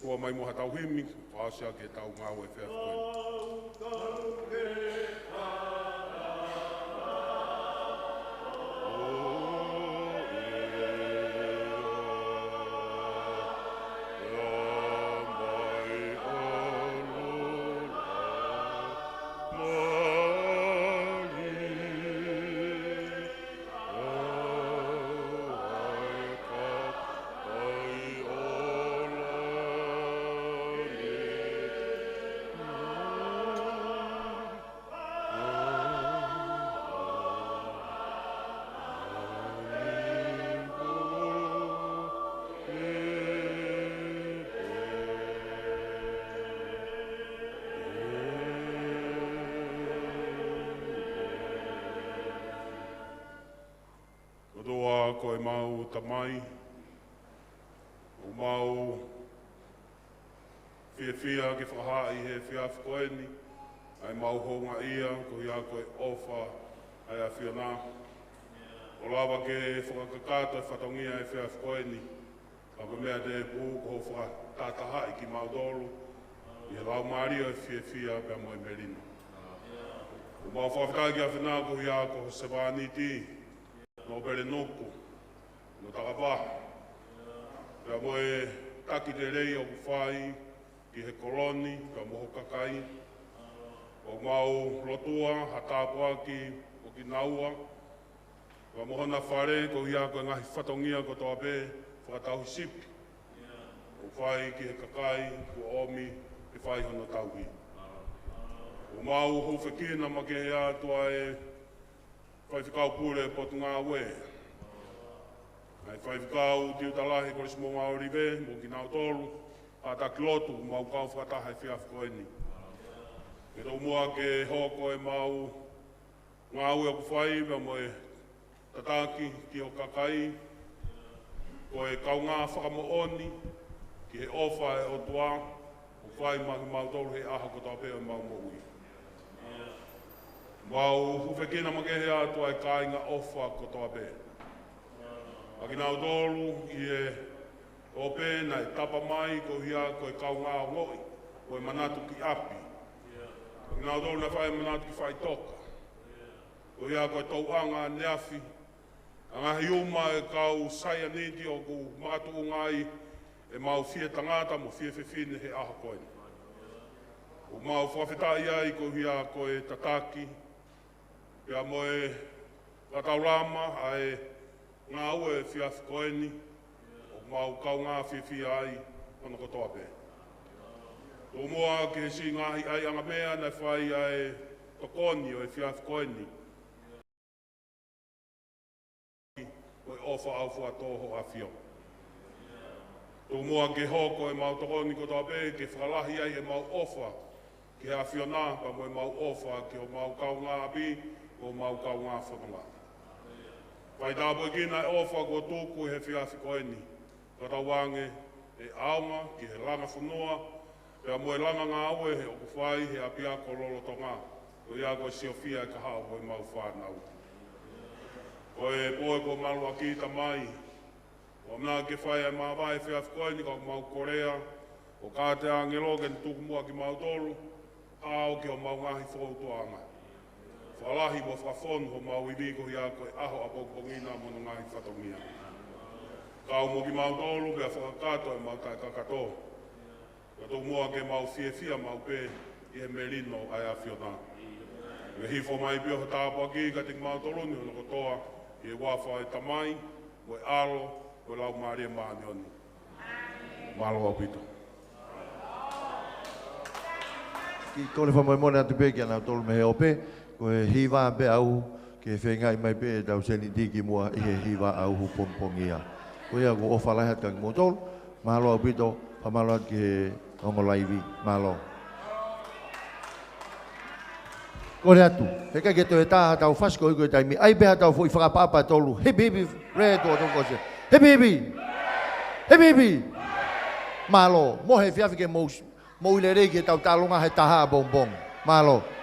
Fua mai mo ha tau himi, fakaʻosi ʻaki e tau ngāue he efiafi ko eni. ʻOtua ko ʻemau Tamai, ʻoku mau fiefia ke fakahā ʻi he efiafi ko eni ʻa ʻemau houngaʻia koeʻuhi ko e ʻofa ʻa e ʻAfiona. ʻO lava ke fakakakato e fatongia e efiafi ko eni, ka ko e meʻa tēpū ko hoʻo fakatahatahaʻi kimautolu ʻi he laumālie ʻo e fiefia pea mo e melino. ʻOku mau fakafetaʻi ki he ʻAfiona koeʻuhi ko ho sevāniti, Nōpele Nuku, Nōtakavaha, pea mo e taki lelei ʻoku fai ki he kolo ni, pea mo ho kakai. ʻOku mau lotua ha tāpuaki mo kinaua, pea mo hona fale, koeʻuhi ko e ngaahi fatongia kotoa pē fakatauhisipi ʻoku fai ki he kakai kuo ʻomi ke fai hono tauhi. ʻOku mau hūfekina makehe atu ʻa e Faifekau Pule Potungāue, ʻa e Faifekau Tiuta Lahi Kolisi Moʻunga ʻOlive, mo kinautolu, ʻa e taki lotu ʻoku mau kau fakataha he efiafi ko eni. Ke tomuʻa ke hoko ʻemau ngāue ʻoku fai pea mo e tataki ki ho kakai, ko e kaungā fakamoʻoni ki he ʻofa ʻa e ʻOtua ʻoku fai maʻa kimautolu he ʻaho kotoa pē ʻo ʻemau moʻui. Mau hūfekina makehe atu ʻa e kāinga ʻofa kotoa pē. Maʻa kinautolu ʻi he ʻope naʻe tapa mai koeʻuhi ko e kaungā ongoʻi, ko e manatu ki ʻapi. Maʻa kinautolu naʻe fai manatu ki faʻitoka, koeʻuhi ko e touʻanga ʻaneafi, ʻa e ngaahi uma e kau saianiti ʻoku makatuʻunga ai ʻemau fie tangata mo fie fefine he ʻaho ko eni. ʻOku mau fakafetaʻi ai koeʻuhi ko e tataki pea mo e fakataulama ʻa e ngāue he efiafi ko eni, ʻoku mau kaungā fiefia ai hono kotoa pē. Tomuʻa ki he siʻi ngaahi ʻaiʻanga meʻa naʻe fai ʻa e tokoni ʻo e efiafi ko eni, ko e ʻofa ʻaufuatō ho ʻAfio. Tomuʻa ke hoko ʻemau tokoni kotoa pē ke fakalahi ai ʻemau ʻofa ki he ʻAfiona, pea mo ʻemau ʻofa ki homau kaungāʻapi, mo homau kaungā fononga. Fai tāpuekina e ʻofa kuo tuku he efiafi ko eni, fakatauange ʻe ʻaonga ki he langa fonua, pea mo e langa ngāue he ʻoku fai he ʻapiako lolotonga, koeʻuhi ko e siofia e kahaʻu ʻo ʻemau fānau. Ko e pō kuo malu ʻaki, Tamai, ʻoku mau ʻamanaki ke fai ʻa e māvae he efiafi ko eni, ka ʻoku mau kolea ʻo kātaki e ʻāngelo ke ne tuku muʻa kimautolu, ʻo aʻu ki homau ngaahi fokoutuʻanga. Fakalahi mo fakafonu homau ivi koeʻuhi ko e ʻaho ʻapongipongi na mo hono ngaahi fatongia. Kau mo kimautolu, pea fakakakato ʻemau taʻekakato. Ka tomuʻa ke mau fiefia maʻu pē ʻi he melino ʻa e ʻAfiona. Ke hifo mai pē ho tāpuaki kiate kimautolu ni hono kotoa, ʻi he huafa ʻo e Tamai, mo e ʻAlo, mo e Laumālie Māʻoniʻoni. Mālō ʻaupito. Kiʻi kole fakamolemole atu pē kia nautolu mei he ʻope, ko e hiva pē ʻaʻaku, ke feingaʻi mai pē ʻetau sēniti kimuʻa ʻi he hiva ʻaʻaku pongipongia. Ko ia, ʻoku ou ʻofa lahi atu kiate kimoutolu, mālō ʻaupito, fakamālō atu ki he ongo laivi, mālō. Kole atu, heʻikai ke toe tā haʻatau fasi koeʻuhi ko e taimi, ʻai pē haʻatau foʻi fakaʻapaʻapa ʻe tolu, hipi hipi, re, tuʻo tolu ko se. Hipi hipi! Hipi hipi! Mālō, mo e efiafi ke mou, mou lelei ke tau talonga he taha ʻapongipongi. Mālō.